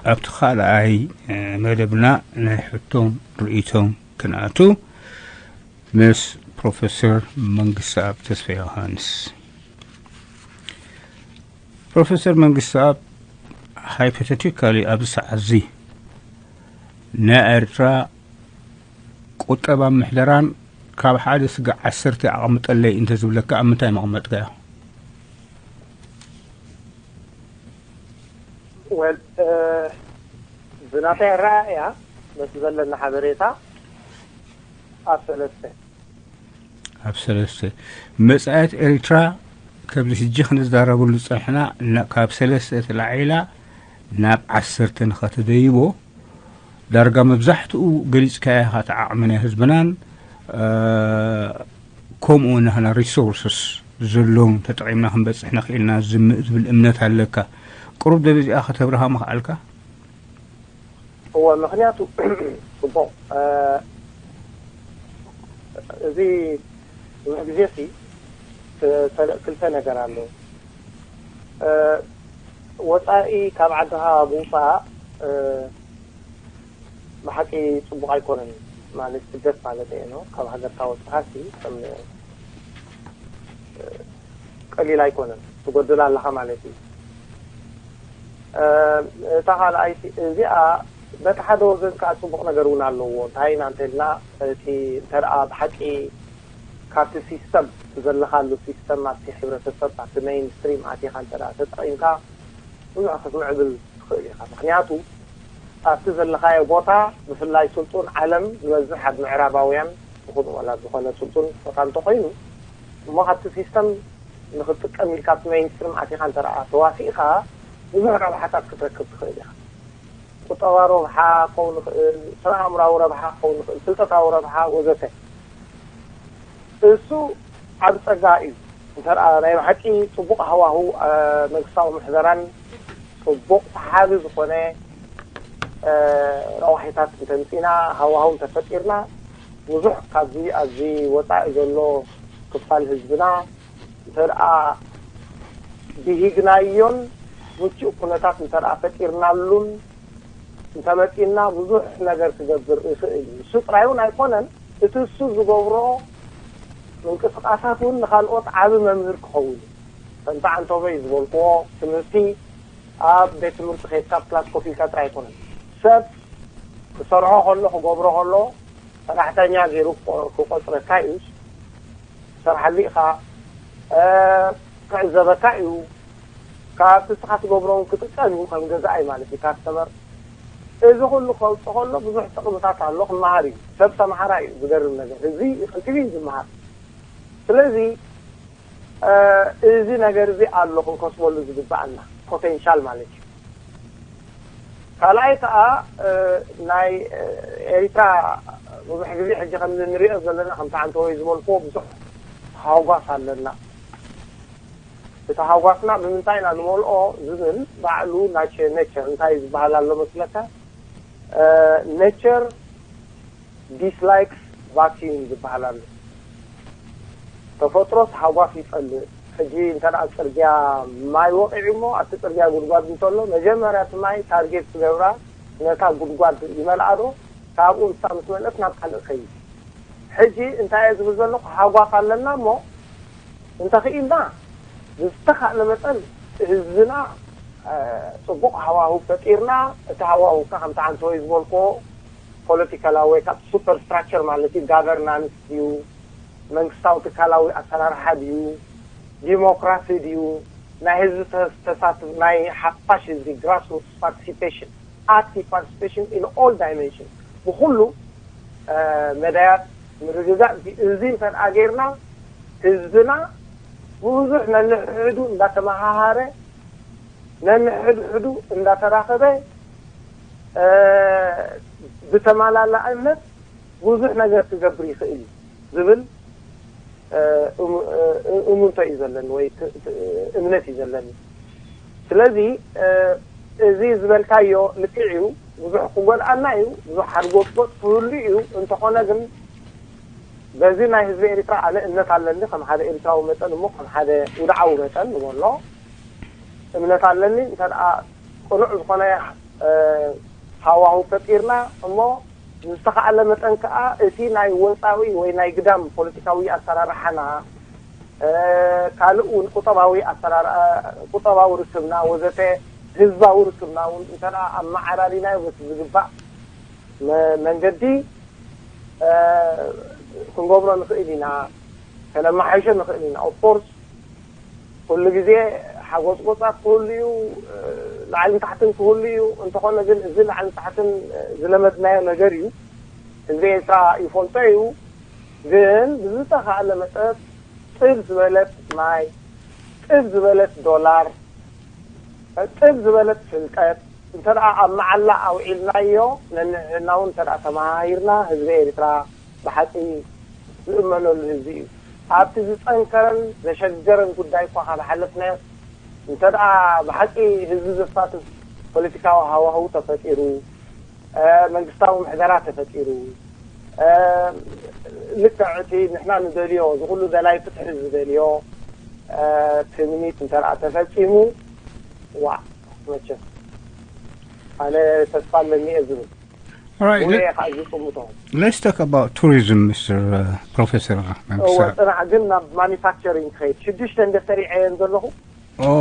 ኣብቲ ካልኣይ መደብና ናይ ሕቶን ርእይቶን ክንኣቱ ምስ ፕሮፌሰር መንግስተኣብ ተስፋ ዮሃንስ። ፕሮፌሰር መንግስተኣብ፣ ሃይፖቴቲካሊ ኣብዚ ሰዓት እዚ ናይ ኤርትራ ቁጠባ ምሕደራን ካብ ሓደ ስጋዕ ዓሰርተ ኣቕምጠለይ እንተዝብለካ ኣብ ምንታይ መቐመጥካዮ? ወል ብናተይ ኣረኣእያ፣ በቲ ዘለና ሓበሬታ ኣብ ሰለስተ። ኣብ ሰለስተ። መጻኢት ኤርትራ ከምዚ ሕጂ ክንዛረበሉ ዝጸንሕና፣ ካብ ሰለስተ ተላዒላ ናብ ዓሰርተ ንኸተደይቦ፣ ዳርጋ መብዛሕትኡ ገሊጽካዮ ኢኻ። እቲ ዓቕሚ ናይ ህዝብናን ከምኡ ናህና ሪሶርስስ ዘለዎም ተጠቒምና ክንበጽሕ ንኽእልና ዝብል እምነት ኣለካ። ቅሩብ ደረጃኣ ከተብርሃ ምኽኣልካ? እወ፣ ምኽንያቱ ጽቡቕ፣ እዚ ብዙሕ ግዜ ሲ ክልተ ነገር ኣሎ። ወፃኢ ካብ ዓድኻ ምውፃእ ብሓቂ ፅቡቕ ኣይኮነን፣ ማለት ስደት ማለት እየ ነው። ካብ ሃገርካ ወፅኻ ሲ ከም ቀሊል ኣይኮነን፣ ትጎድል ኣለኻ ማለት እዩ። እታ ካልኣይቲ እዚኣ በቲ ሓደ ወገን ከዓ ፅቡቕ ነገር እውን ኣለዎ። እንታይ ኢና እንተልና፣ እቲ እንተደኣ ብሓቂ ካብቲ ሲስተም፣ ዘለኻሉ ሲስተም፣ ኣብቲ ሕብረተሰብ፣ ኣብቲ ሜይንስትሪም ኣቲኻ እንተደኣ ተጠቒምካ ብዙሕ ክትምዕብል ትኽእል ኢኻ። ምክንያቱ ኣብቲ ዘለኻዮ ቦታ፣ ብፍላይ ስልጡን ዓለም ዝበዝሕ ኣብ ምዕራባውያን ይኹን ዋላ ዝኾነ ስልጡን ቦታ እንተኾይኑ፣ እሞ ካብቲ ሲስተም ንክትጥቀም ኢልካ ኣብቲ ሜይንስትሪም ኣቲኻ እንተደኣ ተዋፊእኻ፣ ብዙሕ ረብሓታት ክትረክብ ትኽእል ኢኻ። ቁጠባዊ ረብሓ ክኸውን ይኽእል፣ ስነ ኣእምራዊ ረብሓ ክኸውን ይኽእል፣ ፍልጠታዊ ረብሓ ወዘተ። እሱ ዓብ ጸጋ እዩ። እንተ ናይ ብሓቂ ጽቡቕ ሃዋሁ መንግስታዊ ምሕደራን ጽቡቕ ሰሓቢ ዝኾነ ረዋሒታት እንተምጺና፣ ሃዋሁ እንተፈጢርና፣ ብዙሕ ካብዚ ኣብዚ ወጻኢ ዘሎ ክፋል ህዝብና እንተ ደኣ ብሂግናዮን ምቹእ ኩነታት እንተ ደኣ ፈጢርናሉን እንተመጺና ብዙሕ ነገር ክገብር ይኽእል እዩ። እሱ ጥራይ እውን ኣይኮነን፣ እቲ እሱ ዝገብሮ ምንቅስቃሳት እውን ንኻልኦት ዓቢ መምህር ክኸውን እዩ። ከምቲ ዓንቶበይ ዝበልክዎ ትምህርቲ ኣብ ቤት ትምህርቲ ከይድካ ኣብ ክላስ ኮፍ ኢልካ ጥራይ ኣይኮነን። ሰብ ክሰርሖ ከሎ ክገብሮ ከሎ ሰራሕተኛ ገይሩ ክቆጽረካ እዩ። ክሰርሓሉ ኢኻ፣ ክዕዘበካ እዩ። ካብቲ ንስኻ ትገብሮ እውን ክጥቀም እዩ ከም ገዛኣይ ማለት እዩ፣ ካስተመር። እዚ ኩሉ ከውፅእ ከሎ ብዙሕ ጥቕምታት ኣሎ፣ ክመሃር እዩ። ሰብ ተምሃራይ እዩ፣ ዝገርም ነገር። እዚ ቀልጢፉ እዩ ዝመሃር። ስለዚ እዚ ነገር እዚ ኣሎ ክንከስበሉ ዝግበኣና ፖቴንሻል ማለት እዩ። ካልኣይ ከዓ ናይ ኤሪትራ ብዙሕ ግዜ ሕጂ ከምዚ ንሪኦ ዘለና ከምቲ ዓንተወይ ዝበልክዎ ብዙሕ ሃጓፍ ኣለና። እቲ ሃጓፍና ብምንታይ ኢና ንመልኦ ዝብል ባዕሉ ናቸ ኔቸር እንታይ ዝበሃል ኣሎ መስለካ? ኔቸር ዲስላይክስ ቫኪዩም ዝበሃል ኣሎ። ተፈጥሮስ ሃጓፍ ይጸልእ። ሕጂ እንተ ደኣ ጽርግያ ማይ ወቒዑ እሞ ኣብቲ ጽርግያ ጉድጓድ እንተሎ መጀመርያ እቲ ማይ ታርጌት ዝገብራ ነታ ጉድጓድ ይመልኣ ዶ? ካብኡ ንሳ ምስ መልአት ናብ ካልእ ከይድ። ሕጂ እንታይ እየ ዝብል ዘለኹ? ሃጓፍ ኣለና እሞ እንተኽኢልና ብዝተኻእለ መጠን ህዝብና ጽቡቕ ሃዋህው ፈጢርና፣ እቲ ሃዋህው ከ ከምቲ ዓንተወይ ዝበልክዎ ፖለቲካላዊ ወይ ካብ ሱፐር ስትራክቸር ማለት እዩ፣ ጋቨርናንስ ድዩ፣ መንግስታዊ ትካላዊ ኣሰራርሓ ድዩ፣ ዲሞክራሲ ድዩ፣ ናይ ህዝቢ ተሳትፍ ናይ ሓፋሽ ህዝቢ ግራስሩትስ ፓርቲሲፔሽን፣ ኣክቲቭ ፓርቲሲፔሽን ኢን ኦል ዳይሜንሽን፣ ብኩሉ መዳያት ምርግጋእ እዚ እንተ ደኣ ጌርና ህዝብና ብብዙሕ ነንሕድሕዱ እንዳተመሃሃረ ነንሕድሕዱ እንዳተራኸበ ብተመላላእነት ብዙሕ ነገር ክገብር ይኽእል እዩ ዝብል እሙንቶ እዩ ዘለኒ ወይ እምነት እዩ ዘለኒ። ስለዚ እዚ ዝበልካዮ ልክዕ እዩ፣ ብዙሕ ክጎድኣና እዩ፣ ብዙሕ ሓድጎጥጎጥ ክህሉ እዩ። እንተኾነ ግን በዚ ናይ ህዝቢ ኤሪትራ ኣነ እምነት ኣለኒ፣ ከም ሓደ ኤሪትራዊ መጠን እሞ ከም ሓደ ውድዓዊ መጠን ንበሎ እምነት ኣለኒ። እንተ ደኣ ቅኑዕ ዝኾነ ሃዋሁ ፈጢርና እሞ ዝተኻእለ መጠን ከዓ እቲ ናይ ወፃዊ ወይ ናይ ግዳም ፖለቲካዊ ኣሰራርሓና ካልእ እውን ቁጠባዊ ኣሰራር ቁጠባዊ ርክብና ወዘተ ህዝባዊ ርክብና እውን እንተ ኣመዓራሪናዮ በቲ ዝግባእ መንገዲ ክንገብሮ ንኽእል ኢና፣ ከነመሓይሾ ንኽእል ኢና። ኦፍኮርስ ኩሉ ግዜ ሓጎፅጎፃት ክህሉ እዩ፣ ላዕልን ታሕትን ክህሉ እዩ። እንተኾነ ግን እዚ ላዕልን ታሕትን ዝለመድናዮ ነገር እዩ። ህዝቢ ኤርትራ ይፈልጦ እዩ። ግን ብዝተኻእለ መጠን ጥብ ዝበለት ማይ፣ ጥብ ዝበለት ዶላር፣ ጥብ ዝበለት ፍልጠት እንተ ደኣ ኣብ መዓላ ኣውዒልናዮ፣ ነንሕድሕድና እውን እንተ ደኣ ተመሃሂርና፣ ህዝቢ ኤርትራ ብሓቂ ዝእመነሉ ህዝቢ እዩ። ኣብቲ ዝጸንከረን ዘሸገረን ጉዳይ እኳ ካብ ሓለፍናዮ፣ እንተ ደኣ ብሓቂ ህዝቢ ዘሳትፍ ፖለቲካዊ ሃዋህው ተፈጢሩ፣ መንግስታዊ ምሕደራ ተፈጢሩ፣ ልክዕ እቲ ንሕና ንደልዮ፣ እዚ ኩሉ ደላይ ፍትሒ ዝደልዮ ትምኒት እንተ ደኣ ተፈጺሙ፣ ዋእ፣ መቸም ኣነ ተስፋ ኣለኒ እየ ዝብል። All right, ሙሉእ let, እየ ከዓ ዝጥምቶ። let's talk about tourism, Mister Uh, Professor. እወ፣ ፅናዕ ግን ናብ ማኒፋክቸሪንግ ክኸይድ ሽዱሽተ እንደ ሰሪዐ እየን ዘለኹ።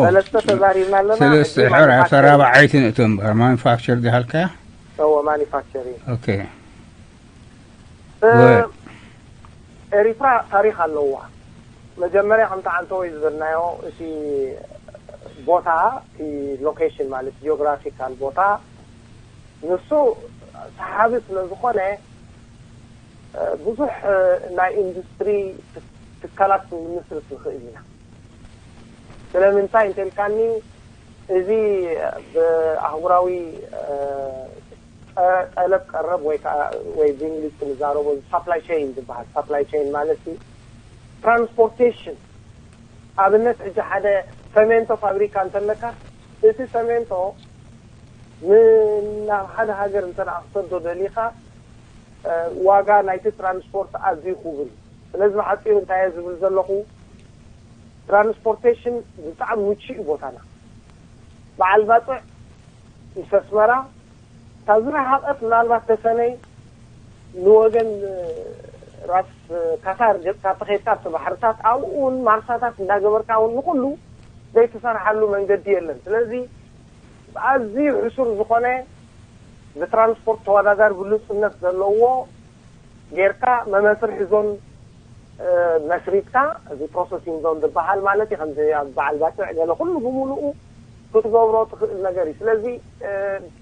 ሰለስተ ተዛሪብና ኣለና። ሰለስተ ሕጂ ሕራይ ማኒፋክቸሪንግ። ኣፈራባዓይቲ ንእቶ እምበር ማኑፋክቸር ዲሃልካያ? እወ፣ ማኒፋክቸሪንግ። ኦኬ። እ፣ ወ- ኤሪትራ ታሪክ ኣለዋ። መጀመርያ ከምቲ ዓንተወይ ዝበልናዮ እቲ ቦታ፣ እቲ ሎኬሽን ማለት ጂኦግራፊካል ቦታ ንሱ ሰሓቢ ስለ ዝኾነ፣ እ፣ ብዙሕ፣ እ፣ ናይ ኢንዱስትሪ ትካላት ክንምስርት ንኽእል ኢና። ስለምንታይ እንተልካኒ፣ እዚ ብኣህጉራዊ፣ እ፣ ጠ-፣ ጠለብ ቀረብ ወይ ከዓ፣ ወይ ብእንግሊዝ ክንዛረቦ ሳፕላይ ቸይን ዝበሃል። ሳፕላይ ቸይን ማለት እዩ ትራንስፖርቴሽን። ኣብነት ሕጂ ሓደ ሰሜንቶ ፋብሪካ እንተለካ፣ እቲ ሰሜንቶ ን-፣ ናብ ሓደ ሃገር እንተ ደኣ ክሰዶ ደሊኻ፣ እ፣ ዋጋ ናይቲ ትራንስፖርት ኣዝዩ ክቡር እዩ። ስለዚ ብሓፂሩ እንታይ እየ ዝብል ዘለኹ፣ ትራንስፖርቴሽን ብጣዕሚ ምቹእ እዩ ቦታና። በዓል ባፅዕ ምስ ኣስመራ፣ ካብ ዝረሓቐት ምናልባት ተሰነይ ንወገን፣ እ፣ ራስ ካሳር ገፅካ ተኸይድካ ኣብቲ ባሕርታት፣ ኣብኡ እውን ማርሳታት እንዳገበርካ እውን ንኹሉ ዘይትሰርሓሉ መንገዲ የለን። ስለዚ ብኣዝዩ ሕሱር ዝኾነ ብትራንስፖርት ተወዳዳሪ ብሉፅነት ዘለዎ ጌርካ መመስርሒ ዞን፣ እ፣ መስሪትካ፣ እዚ ፕሮሰሲንግ ዞን ዝበሃል ማለት እዩ። ከምዚ ኣብ በዓል ባፅዕ ገለ ኩሉ ብምሉኡ ክትገብሮ ትኽእል ነገር እዩ። ስለዚ፣ እ፣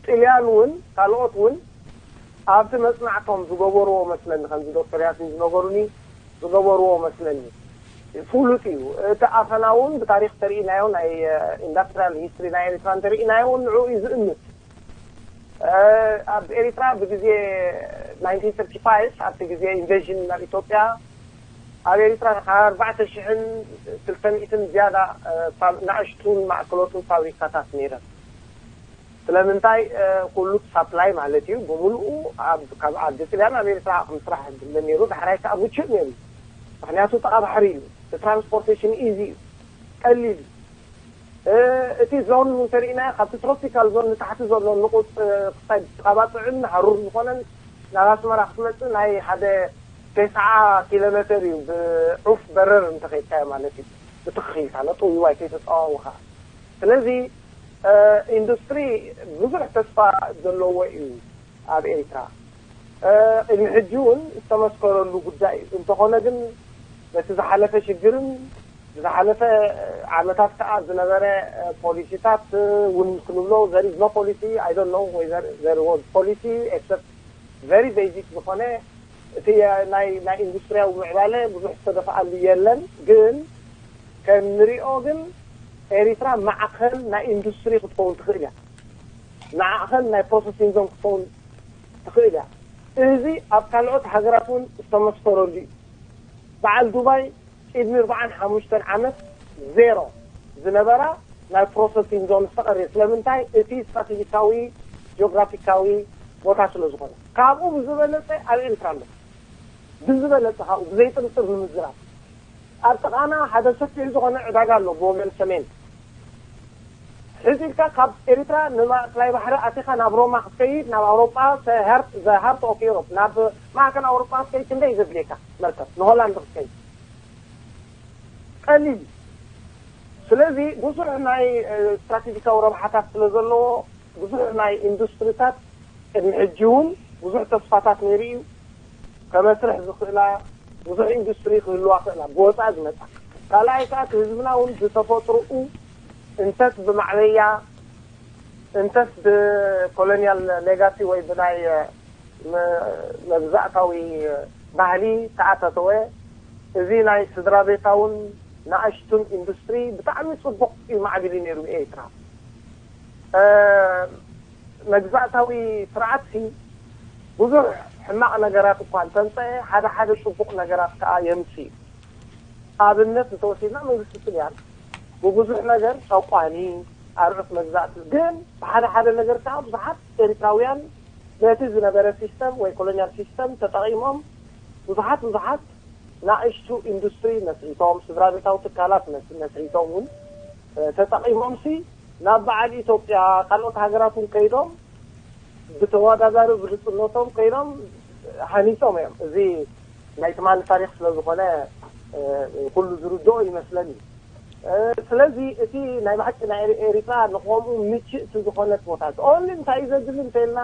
ጥልያን እውን ካልኦት እውን ኣብቲ መጽናዕቶም ዝገበርዎ መስለኒ፣ ከምዚ ዶክተር ያሲን ዝነገሩኒ ዝገበርዎ መስለኒ። ፍሉጥ እዩ። እቲ ኣፈና እውን ብታሪኽ ተርኢናዮ፣ ናይ፣ እ፣ ኢንዳስትሪያል ሂስትሪ ናይ ኤሪትራ እንተርኢናዮ እውን ንዕኡ እዩ ዝእምት። እ፣ ኣብ ኤሪትራ ብግዜ ናይንቲን ሰርቲ ፋይቭ፣ ኣብቲ ግዜ ኢንቬዥን ናብ ኢትዮጵያ፣ ኣብ ኤሪትራ ካብ ኣርባዕተ ሽሕን ክልተ ሚእትን ዝያዳ፣ እ፣ ፋብ-፣ ንኣሽቱን ማእከሎትን ፋብሪካታት ነይረን። ስለምንታይ፣ እ፣ ኩሉ ሳፕላይ ማለት እዩ፣ ብምሉኡ ኣብ፣ ካብ ዓዲ ጥልያን ኣብ ኤሪትራ ከም ስራሕ ዝድለ ነይሩ፣ ዳሕራይ ከዓ ምቹእ ነይሩ። ምኽንያቱ ጥቓ ባሕሪ እዩ፣ ትራንስፖርቴሽን ኢዚ እዩ፣ ቀሊል እዩ። እ፣ እቲ ዞን እንተሪእናዮ፣ ካብቲ ትሮፒካል ዞን ንታሕቲ ዘሎ ንቑፅ፣ እ፣ ክሳይ ጥቓ ባፅዕን ሃሩር ዝኾነን ናብ ኣስመራ ክትመፅእ ናይ ሓደ ተስዓ ኪሎ ሜተር እዩ፣ ብዑፍ በረር እንተኸይድካዮ ማለት እዩ። ብትኽኺልካ ነጥውይዋይ ከይተፀዋውኻ። ስለዚ፣ እ፣ ኢንዱስትሪ ብዙሕ ተስፋ ዘለዎ እዩ ኣብ ኤሪትራ። እ፣ ቅድሚ ሕጂ እውን ዝተመስከረሉ ጉዳይ እዩ። እንተኾነ ግን በቲ ዝሓለፈ ሽግርን ብዝሓለፈ ዓመታት ከዓ ዝነበረ፣ እ፣ ፖሊሲታት እውን ክንብሎ፣ there is no policy, I don't know whether there was policy, except very basic ዝኾነ እቲ ናይ፣ ናይ ኢንዱስትሪያዊ ምዕባለ ብዙሕ ዝተደፍኣሉ የለን። ግን ከም ንሪኦ ግን ኤሪትራ ማዕኸል ናይ ኢንዱስትሪ ክትከውን ትኽእል እያ። ማዕኸል ናይ ፕሮሰሲንግ ዞን ክትከውን ትኽእል እያ። እዚ ኣብ ካልኦት ሃገራት እውን ዝተመስከረሉ እዩ። በዓል ዱባይ ቅድሚ ኣርባዓን ሓሙሽተን ዓመት ዜሮ ዝነበራ ናይ ፕሮሰሲንግ ዞን ዝተቐርየ። ስለምንታይ? እቲ ስትራቴጂካዊ ጂኦግራፊካዊ ቦታ ስለ ዝኾነ። ካብኡ ብዝበለፀ ኣብ ኤሪትራ ኣሎ። ብዝበለፀ ካብኡ ብዘይጥርጥር ንምዝራብ። ኣብ ጥቓና ሓደ ሰፊሕ ዝኾነ ዕዳጋ ኣሎ ብወገን ሰሜን። ሕዚ ኢልካ ካብ ኤርትራ ንማእከላይ ባሕሪ ኣቲኻ ናብ ሮማ ክትከይድ፣ ናብ ኣውሮጳ፣ the heart of Europe፣ ናብ ማእከል ኣውሮጳ ክትከይድ ክንደይ ዘድልየካ መርከብ ንሆላንድ ክትከይድ ቀሊል እዩ። ስለዚ ብዙሕ ናይ ስትራቴጂካዊ ረብሓታት ስለ ዘለዎ ብዙሕ ናይ ኢንዱስትሪታት ቅድሚ ሕጂ እውን ብዙሕ ተስፋታት ነይሩ እዩ። ከመስርሕ ዝኽእላ ብዙሕ ኢንዱስትሪ ክህልዋ ክእላ ብወፃኢ ዝመፃ። ካልኣይ ከዓ እቲ ህዝብና እውን ብተፈጥሮኡ እንተስ ብማዕበያ እንተስ ብኮሎኒያል ሌጋሲ ወይ ብናይ መግዛእታዊ ባህሊ ተኣተተወ። እዚ ናይ ስድራ ቤታውን ንኣሽቱን ኢንዱስትሪ ብጣዕሚ ፅቡቕ እዩ ማዕቢሉ ነይሩ ኤርትራ። መግዛእታዊ ስርዓት ሲ ብዙሕ ሕማቕ ነገራት እኳ እንተምፀአ ሓደ ሓደ ፅቡቕ ነገራት ከዓ የምፅእ። ኣብነት እንተወሲድና መንግስቲ ጥልያን ብብዙሕ ነገር ጨቋኒ ኣርዑት መግዛእቲ ግን ብሓደ ሓደ ነገር ከዓ ብዙሓት ኤርትራውያን ነቲ ዝነበረ ሲስተም ወይ ኮሎኒያል ሲስተም ተጠቒሞም ብዙሓት ብዙሓት ናእሽቱ ኢንዱስትሪ መስሪቶም ስድራ ቤታዊ ትካላት መስሪቶም እውን ተጠቒሞም ሲ ናብ በዓል ኢትዮጵያ ካልኦት ሃገራት እውን ከይዶም ብተወዳዳሪ ብልፅነቶም ኮይኖም ሃኒፆም እዮም። እዚ ናይ ትማሊ ታሪክ ስለዝኾነ ኩሉ ዝርድኦ ይመስለኒ። ስለዚ እቲ ናይ ብሓቂ ናይ ኤሪትራ ንኸምኡ ምችእቲ ዝኾነት ቦታ ኦንሊ እንታይ እዩ ዘድሊ እንተልና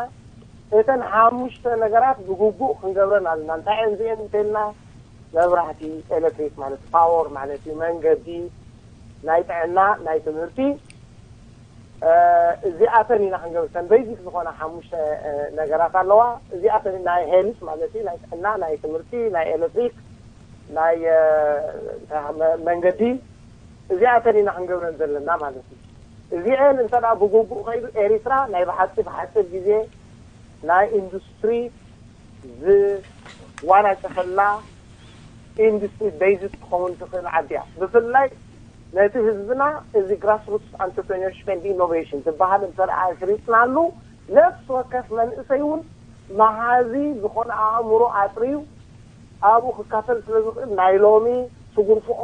እተን ሓሙሽተ ነገራት ብግቡእ ክንገብረን ኣለና። እንታይ እየን እዚአን እንተልና መብራህቲ፣ ኤሌክትሪክ ማለት ፓወር ማለት እዩ፣ መንገዲ፣ ናይ ጥዕና፣ ናይ ትምህርቲ እዚኣተን ኢና ክንገብር እተን ቤዚክ ዝኾና ሓሙሽተ ነገራት ኣለዋ። እዚኣተን ናይ ሄልስ ማለት እዩ ናይ ጥዕና ናይ ትምህርቲ ናይ ኤሌክትሪክ ናይ መንገዲ እዚኣተን ኢና ክንገብረን ዘለና ማለት እዩ። እዚአን እንተ ብግቡእ ከይዱ ኤሪትራ ናይ ብሓፂ ብሓፂር ግዜ ናይ ኢንዱስትሪ ዝዋናጨፈላ ኢንዱስትሪ ቤይዝድ ትኸውን ትኽእል ዓዲ እያ። ብፍላይ ነቲ ህዝብና እዚ ግራስሩትስ ኣንተርፕረነርሽፕ ኤንድ ኢኖቬሽን ዝበሃል እንተ ኣስሪፅናሉ ነፍሲ ወከፍ መንእሰይ እውን መሃዚ ዝኾነ ኣእምሮ ኣጥርዩ ኣብኡ ክካፈል ስለ ዝኽእል ናይ ሎሚ ስጉርፍኦ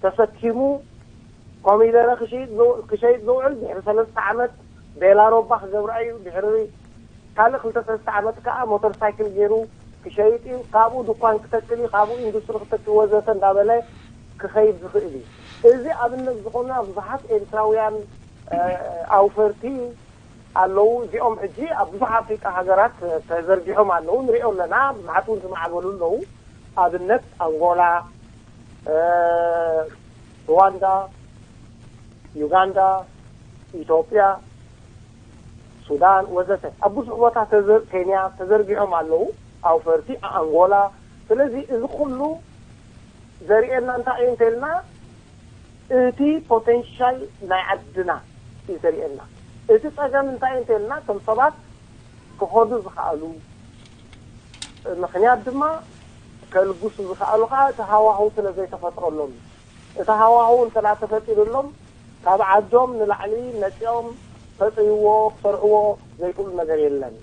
ተሰኪሙ ኮሚደረ ክሸይጥ ክሸይጥ ዝውዕል ድሕሪ ሰለስተ ዓመት ቤላ ሮባ ክገብራ እዩ። ድሕሪ ካልእ ክልተ ሰለስተ ዓመት ከዓ ሞተር ሳይክል ገይሩ ክሸይጥ እዩ። ካብኡ ድኳን ክተክል እዩ፣ ካብኡ ኢንዱስትሪ ክተክል ወዘተ እንዳበለ ክኸይድ ዝኽእል እዩ። እዚ ኣብነት ዝኾኑና ብዙሓት ኤርትራውያን ኣውፈርቲ ኣለዉ። እዚኦም ሕጂ ኣብ ብዙሕ ኣፍሪቃ ሃገራት ተዘርጊሖም ኣለዉ፣ ንሪኦ ኣለና። ብዙሓት እውን ዝማዕበሉ ኣለዉ። ኣብነት ኣንጎላ፣ ሩዋንዳ፣ ዩጋንዳ፣ ኢትዮጵያ፣ ሱዳን ወዘተ ኣብ ብዙሕ ቦታ ኬንያ ተዘርጊሖም ኣለዉ ኣውፈርቲ ኣንጎላ። ስለዚ እዚ ኩሉ ዘርእየና እንታይ እዩ እንተልና እቲ ፖቴንሻል ናይ ዓድና እዩ ዘርእየና። እቲ ጸገም እንታይ እንተልና እቶም ሰባት ክኸዱ ዝኸኣሉ ምኽንያት ድማ ከልግሱ ዝኸኣሉ ከዓ እቲ ሃዋህው ስለ ዘይተፈጥረሎም እዩ። እቲ ሃዋህው እንተ ተፈጢሩሎም ካብ ዓዶም ንላዕሊ መፂኦም ከጥይዎ ክሰርሕዎ ዘይክእሉ ነገር የለን።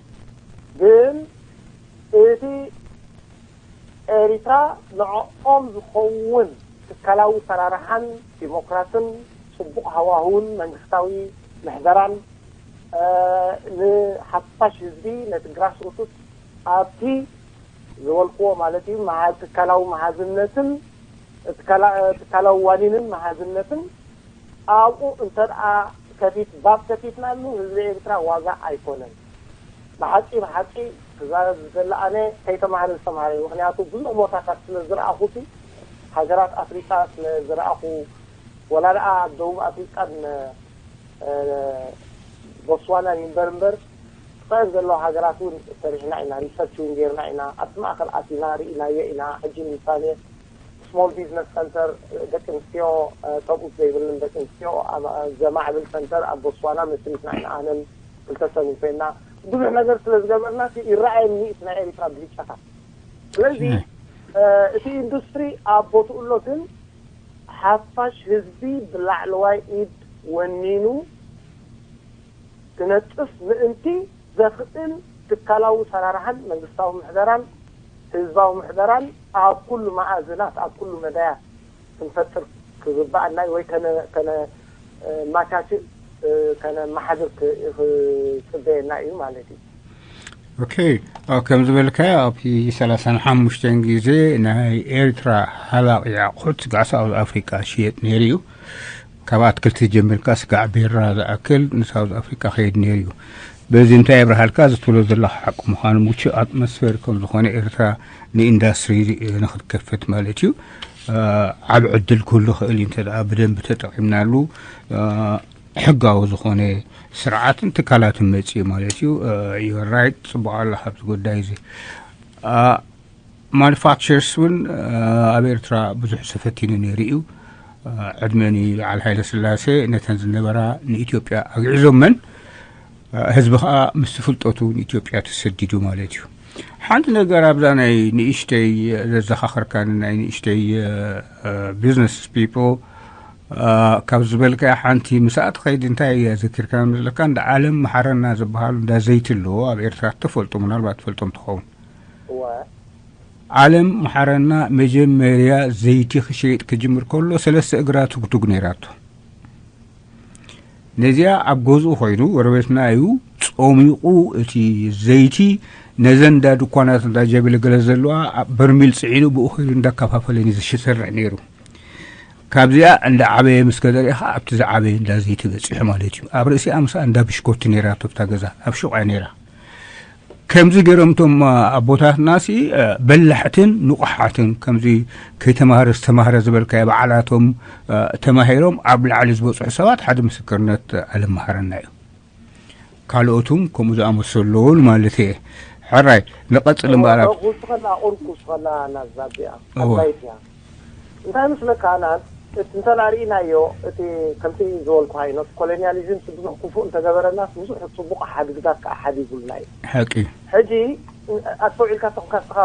ግን እቲ ኤሪትራ ንዕኦም ዝኸውን ትካላዊ ሰራርሓን ዲሞክራስን ፅቡቕ ሃዋህውን መንግስታዊ ምሕደራን ንሓፋሽ ህዝቢ ነቲ ግራስ ሩትስ ኣብቲ ዝበልክዎ ማለት እዩ ትካላዊ መሃዝነትን ትካላዊ ዋኒንን መሃዝነትን ኣብኡ እንተ ደኣ ከፊት ባብ ከፊትናሉ ህዝቢ ኤርትራ ዋዛ ኣይኮነን። ብሓቂ ብሓቂ ክዛረብ ዝደሊ ኣነ ከይተማህረ ዝተማህረ እዩ። ምክንያቱ ብዙሕ ቦታታት ስለ ዝረኣኹ ሃገራት ኣፍሪቃ ስለ ዝረኣኹ ወላ ደኣ ኣብ ደቡብ ኣፍሪቃን ቦትስዋናን ይንበር እምበር ክጠን ዘለዋ ሃገራት እውን ሰሪሕና ኢና፣ ሪሰርች እውን ጌርና ኢና፣ ኣብቲ ማእኸል ኣቲና ርኢናዮ ኢና። ሕጂ ንምሳሌ ስሞል ቢዝነስ ሰንተር ደቂ ኣንስትዮ ሰብኡት ዘይብልን ደቂ ኣንስትዮ ዘማዕብል ሰንተር ኣብ ቦትስዋና መስሪትና ኢና። ኣነን ክልተ ሰብን ኮይና ብዙሕ ነገር ስለ ዝገበርና ይረኣየኒ እቲ ናይ ኤሪትራ ብልጫታት። ስለዚ እቲ ኢንዱስትሪ ኣብ ቦትኡ ኣሎ፣ ግን ሓፋሽ ህዝቢ ብላዕለዋይ ኢድ ወኒኑ ክነጥፍ ምእንቲ ዘኽእል ትካላዊ ሰራርሓን መንግስታዊ ምሕደራን ህዝባዊ ምሕደራን ኣብ ኩሉ መኣዝናት ኣብ ኩሉ መዳያት ክንፈጥር ክግበኣና እዩ ወይ ከነ ከነ ማቻችእ ከነመሓድር ክጽበየና እዩ ማለት እዩ። ኦኬ፣ ኣብ ከም ዝበልካዮ ኣብቲ ሰላሳን ሓሙሽተን ግዜ ናይ ኤርትራ ሃላቂ ኣቑሑት ስጋዕ ሳውዝ ኣፍሪቃ ሽየጥ ነይሩ እዩ። ካብ ኣትክልቲ ጀሚርካ ስጋዕ ቢራ ዝኣክል ንሳውዝ ኣፍሪቃ ከይድ ነይሩ እዩ። በዚ እንታይ የብርሃልካ? ዝትብሎ ዘለኻ ሓቂ ምዃኑ፣ ምቹእ ኣትሞስፌር ከም ዝኾነ ኤርትራ ንኢንዳስትሪ ንክትከፍት ማለት እዩ። ዓብ ዕድል ክህሉ ክእል እዩ እንተ ብደንብ ተጠቂምናሉ። ሕጋዊ ዝኾነ ስርዓትን ትካላትን መፅኡ ማለት እዩ። ራይት፣ ፅቡቅ ኣለካ ኣብዚ ጉዳይ እዚ። ማኑፋክቸርስ እውን ኣብ ኤርትራ ብዙሕ ተፈቲኑ ነይሩ እዩ። ዕድመ ንበዓል ሃይለ ስላሴ ነተን ዝነበራ ንኢትዮጵያ ኣግዒዞመን። ህዝቢ ከዓ ምስ ፍልጠቱ ንኢትዮጵያ ተሰዲዱ ማለት እዩ። ሓንቲ ነገር ኣብዛ ናይ ንእሽተይ ዘዘኻኸርካኒ ናይ ንእሽተይ ቢዝነስ ፒፕል ካብ ዝበልካ ሓንቲ ምስኣ ትኸይድ እንታይ እያ ዘኪርካ መስለካ? እንዳ ዓለም መሓረና ዝበሃሉ እንዳ ዘይቲ ኣለዎ ኣብ ኤርትራ፣ ትፈልጦ፣ ምናልባት ትፈልጦም ትኸውን። ዓለም መሓረና መጀመርያ ዘይቲ ክሸይጥ ክጅምር ከሎ ሰለስተ እግራ ትጉትጉ ነይራቶ። ነዚኣ ኣብ ገዝኡ ኮይኑ ጎረቤትና እዩ ጾሚቑ እቲ ዘይቲ ነዘን እንዳ ድኳናት እንዳ ጀብለ ገለ ዘለዋ ኣብ በርሚል ጽዒኑ ብኡ ከይዱ እንዳከፋፈለን እዩ ዝሰርሕ ነይሩ። ካብዚኣ እንዳ ዓበየ ምስ ከደ ርኢኻ ኣብቲ ዝዓበየ እንዳ ዘይቲ በጺሑ ማለት እዩ። ኣብ ርእሲኣ ምስኣ እንዳ ብሽኮቲ ነይራ ኣብታ ገዛ ኣብ ሹቕ እያ ነይራ። ከምዚ ገይሮም እቶም ኣቦታትና ሲ በላሕትን ንቑሓትን ከምዚ ከይተማህረ ዝተማህረ ዝበልካዮ በዓላቶም ተማሂሮም ኣብ ላዕሊ ዝበፅሑ ሰባት ሓደ ምስክርነት ኣለመሃረና እዩ። ካልኦቱም ከምኡ ዝኣመሰሉ ኣለውን ማለት እየ። ሕራይ ንቐፅል እምበኣር ኣብ ክውስኸላ ቁርብ ክውስኸላ ናዛ እዚኣ እወ። ኣድላይት እያ። እንታይ ምስለካ ናን እቲ እንተ ርኢናዮ እቲ ከምቲ ዝበልኩ ሃይኖት ኮሎኒያሊዝም ብዙሕ ክፉእ እንተገበረና ብዙሕ ፅቡቕ ሓድግታት ከዓ ሓዲጉልና እዩ። ሓቂ። ሕጂ ኣስተውዒልካ ተኾንካ ንስኻ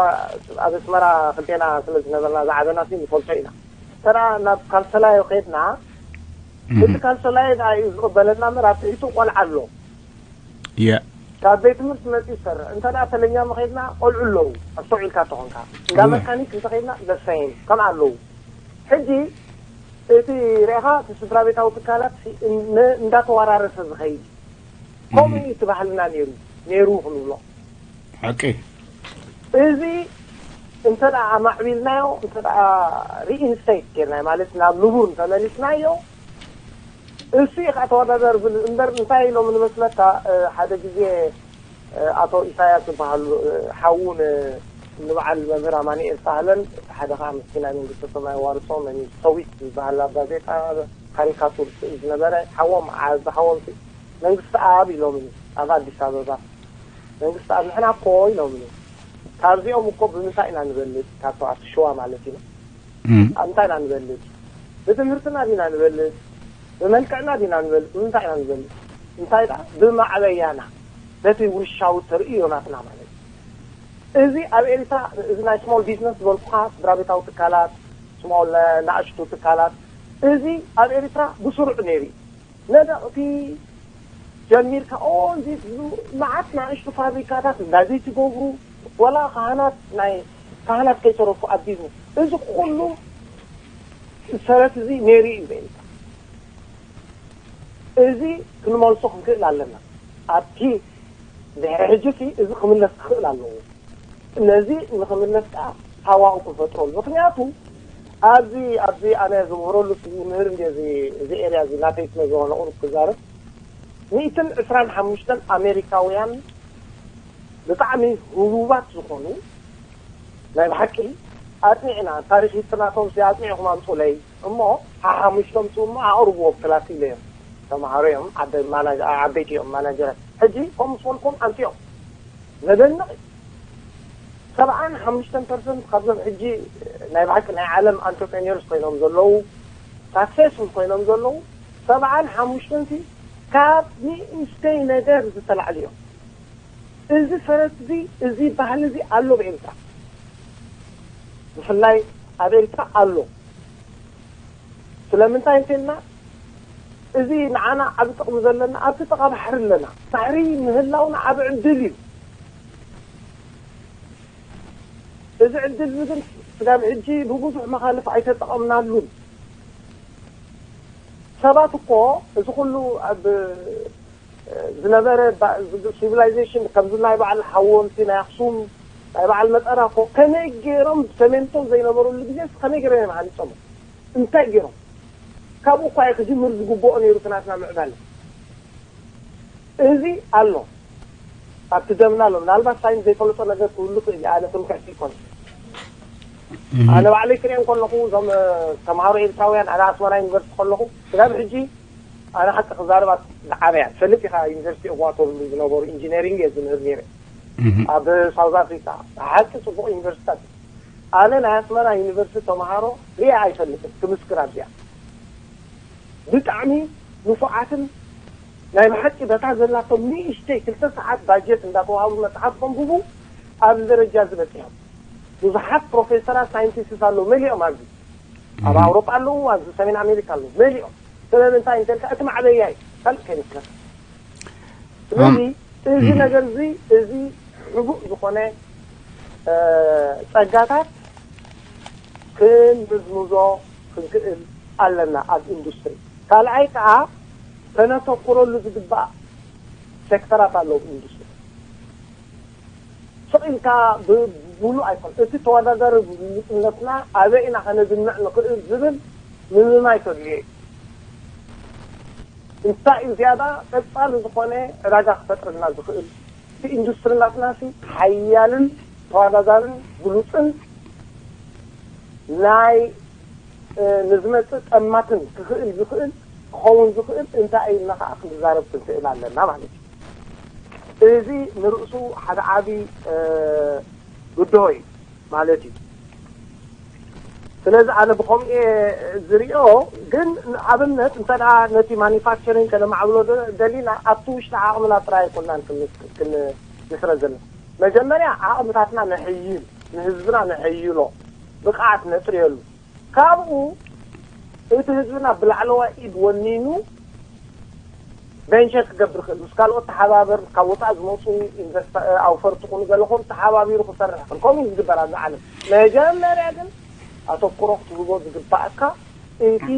ኣብ ኣስመራ ክልቴና ስለ ዝነበርና ዝዓበና ሲ ንፈልጦ ኢና። ተራ ናብ ካልሰላዮ ከድና እቲ ካልሰላዮ ደኣ እዩ ዝቕበለና እምበር ኣብ ትሕቱ ቆልዓ ኣሎ። ያ ካብ ቤት ትምህርቲ መፂኡ ይሰርሕ እንተ ደኣ ተለኛ መኸድና ቆልዑ ኣለዉ። ኣስተውዒልካ ተኾንካ እንዳ መካኒክ እንተኸድና ዘሳይን ከም ኣለዉ። ሕጂ እቲ ርኢኻ እቲ ስድራ ቤታዊ ትካላት እንዳተወራረሰ ዝኸይድ ከምኡ እዩ እቲ ባህልና ነይሩ ነይሩ ክንብሎ። ሓቂ። እዚ እንተ ደኣ ኣማዕቢልናዮ እንተ ደኣ ሪኢንስቴት ጌርናዮ ማለት ናብ ንቡር እንተመሊስናዮ እሱ እዩ ከዓ ተወዳደር ብል እምበር እንታይ ኢሎም ንመስለካ ሓደ ግዜ ኣቶ ኢሳያስ ዝበሃሉ ሓዉ ንበዓል መምህር ኣማኒኤል ሳህለን ሓደ ከዓ ምስኪናይ መንግስተ ሰማይ ዋርሶ መን ሰዊት ዝበሃል ኣብ ጋዜጣ ካሪካቱር ስእል ዝነበረ ሓዎም ዓዚ ሓዎም መንግስቲ ኣብ ኢሎምኒ ኣብ ኣዲስ ኣበባ መንግስቲ ኣብ ንሕና እኮ ኢሎምኒ ካብዚኦም እኮ ብምንታይ ኢና ንበልፅ ካብቶም ኣብቲ ሽዋ ማለት እዩ እንታይ ኢና ንበልፅ ብትምህርትና ዲና ንበልፅ ብመልክዕና ዲና ንበልፅ ብምንታይ ኢና ንበልፅ እንታይ ዳ ብማዕበያና በቲ ውርሻዊ ተርእዮ ናትና ማለት እዩ እዚ ኣብ ኤሪትራ እዚ ናይ small business ዝበልኩኻ ስድራ ቤታዊ ትካላት small ናእሽቱ ትካላት እዚ ኣብ ኤሪትራ ብስሩዕ ነይሩ እዩ ነደቕቲ ጀሚርካ all this ብዙ መዓት ንኣሽቱ ፋብሪካታት እንዳዘይ ትገብሩ ወላ ካህናት ናይ ካህናት ከይተረፉ ኣብ ቢዝነስ እዚ ኩሉ ሰረት እዚ ነይሩ እዩ በይንካ እዚ ክንመልሶ ክንክእል ኣለና ኣብቲ ድሕሪ ሕጂ እዚ ክምለስ ክኽእል ኣለዎ ነዚ ንኽምለስ ከዓ ሃዋኡ ክፈጥረሉ ምኽንያቱ ኣብዚ ኣብዚ ኣነ ዝምህረሉ ዝምህር እንዲ እዚ ኤርያ እዚ ናተይ ስለ ዝኾነ ቁሩብ ክዛረብ ሚእትን ዕስራን ሓሙሽተን ኣሜሪካውያን ብጣዕሚ ህቡባት ዝኾኑ ናይ ብሓቂ ኣፅኒዕና ታሪክ ሂስትናቶም ኣፅኒዕኹም ኣምፁለይ እሞ ሓሓሙሽቶም ፅኡ እሞ ኣቅርብዎም ክላስ ኢለ እዮም ተምሃሮ እዮም ዓበይቲ እዮም ማናጀራት ሕጂ ከም ምስ በልኩም ኣምፅኦም ዘደንቕ እዩ ሰብዓን ሓሙሽተን ፐርሰንት ካብዞም ሕጂ ናይ ብሓቂ ናይ ዓለም ኣንተርፕረኒርስ ኮይኖም ዘለዉ ሳክሴስፉል ኮይኖም ዘለዉ ሰብዓን ሓሙሽተን ካብ ንእሽተይ ነገር ዝተላዕሉ እዮም እዚ ፈረስ እዚ እዚ ባህሊ እዚ ኣሎ ብኤርትራ ብፍላይ ኣብ ኤርትራ ኣሎ ስለምንታይ እንተልና እዚ ንዓና ዓብ ጥቕሚ ዘለና ኣብቲ ጥቓ ባሕሪ ኣለና ባሕሪ ምህላውና ዓብ ዕድል እዩ እዚ ዕድል እዚ ግን ስጋብ ሕጂ ብብዙሕ መኻልፍ ኣይተጠቐምናሉን ሰባት እኮ እዚ ኩሉ ኣብ ዝነበረ ሲቪላይዜሽን ከምዚ ናይ በዓል ሓወልቲ ናይ ኣክሱም ናይ በዓል መጠራ እኮ ከመይ ገይሮም ሰሜንቶ ዘይነበረሉ ግዜ ከመይ ገይሮም እዮም ሃኒፆሞ እንታይ ገይሮም ካብኡ እኳ ክጅምር ዝግብኦ ነይሩ እቲ ናትና ምዕባለ እዚ ኣሎ ኣብቲ ደምና ኣሎ ምናልባት ሳይንስ ዘይፈለጦ ነገር ክህሉ ክእል ኣነ ትምክሕቲ ይኮን ኣነ ባዕለይ ክሪኦ ከለኹ እዞም ተምሃሮ ኤርትራውያን ኣነ ኣስመራ ዩኒቨርሲቲ ከለኹ ስጋብ ሕጂ ኣነ ሓቂ ክዛረብ ዝዓበያ ፈልጥ ኢኻ ዩኒቨርሲቲ እዋቶም ዝነበሩ ኢንጂነሪንግ እየ ዝምህር ነይረ ኣብ ሳውዝ ኣፍሪካ ሓቂ ፅቡቅ ዩኒቨርሲታት ኣነ ናይ ኣስመራ ዩኒቨርሲቲ ተምሃሮ ሪኣ ኣይፈልጥን ክምስክር ኣብዚኣ ብጣዕሚ ንፉዓትን ናይ ብሓቂ በታ ዘላቶም ንእሽተይ ክልተ ሰዓት ባጀት እንዳተዋሃቡ መፅሓፍ ከንብቡ ኣብዚ ደረጃ ዝበፅሖም ብዙሓት ፕሮፌሰራት ሳይንቲስትስ ኣለዉ መሊኦም ኣብዚ ኣብ ኣውሮጳ ኣለዉ ኣብዚ ሰሜን ኣሜሪካ ኣለዉ መሊኦም ስለምንታይ እንተልካ እቲ ማዕበያ እዩ ካልእ ከይመስለካ ስለዚ እዚ ነገር እዚ እዚ ሕቡእ ዝኾነ ጸጋታት ክንምዝምዞ ክንክእል ኣለና ኣብ ኢንዱስትሪ ካልኣይ ከዓ ከነተኩረሉ ዝግባእ ሴክተራት ኣለዉ ኢንዱስትሪ ስቕ ኢልካ ብሙሉ ኣይኮን እቲ ተወዳዳሪ ብሙሉእነትና ኣበይ ኢና ከነዝምዕ ንኽእል ዝብል ምምማይ ተድልዮ እዩ እንታይ እዩ ዝያዳ ቀጻሊ ዝኾነ ዕዳጋ ክፈጥረልና ዝኽእል እቲ ኢንዱስትሪ ናትና ሲ ሓያልን ተወዳዳርን ብሉፅን ናይ ንዝመፅእ ጠማትን ክኽእል ዝኽእል ክኸውን ዝኽእል እንታይ እዩ ኢልና ከዓ ክንዛረብ ክንክእል ኣለና ማለት እዩ እዚ ንርእሱ ሓደ ዓቢ ብድሆ እዩ ማለት እዩ ስለዚ ኣነ ብኸምኡ እየ ዝሪኦ ግን ኣብነት እንተ ነቲ ማኒፋክቸሪንግ ከነማዕብሎ ደሊና ኣብቲ ውሽጢ ዓቕምና ጥራይ ኣይኮናን ክንስረ ዘለና መጀመርያ ዓቕምታትና ነሐይል ንህዝብና ነሐይሎ ብቕዓት ነጥርየሉ ካብኡ እቲ ህዝብና ብላዕለዋይ ኢድ ወኒኑ ቬንቸር ክገብር ይኽእል ምስ ካልኦት ተሓባበር ካብ ወፃኢ ዝመፁ ኣውፈርቲ ኩኑ ዘለኹም ተሓባቢሩ ክሰርሕ ይኽእል ከምኡ ዝግበር ኣብዚ ዓለም መጀመርያ ግን ኣተኩሮ ክትህቦ ዝግባእካ እቲ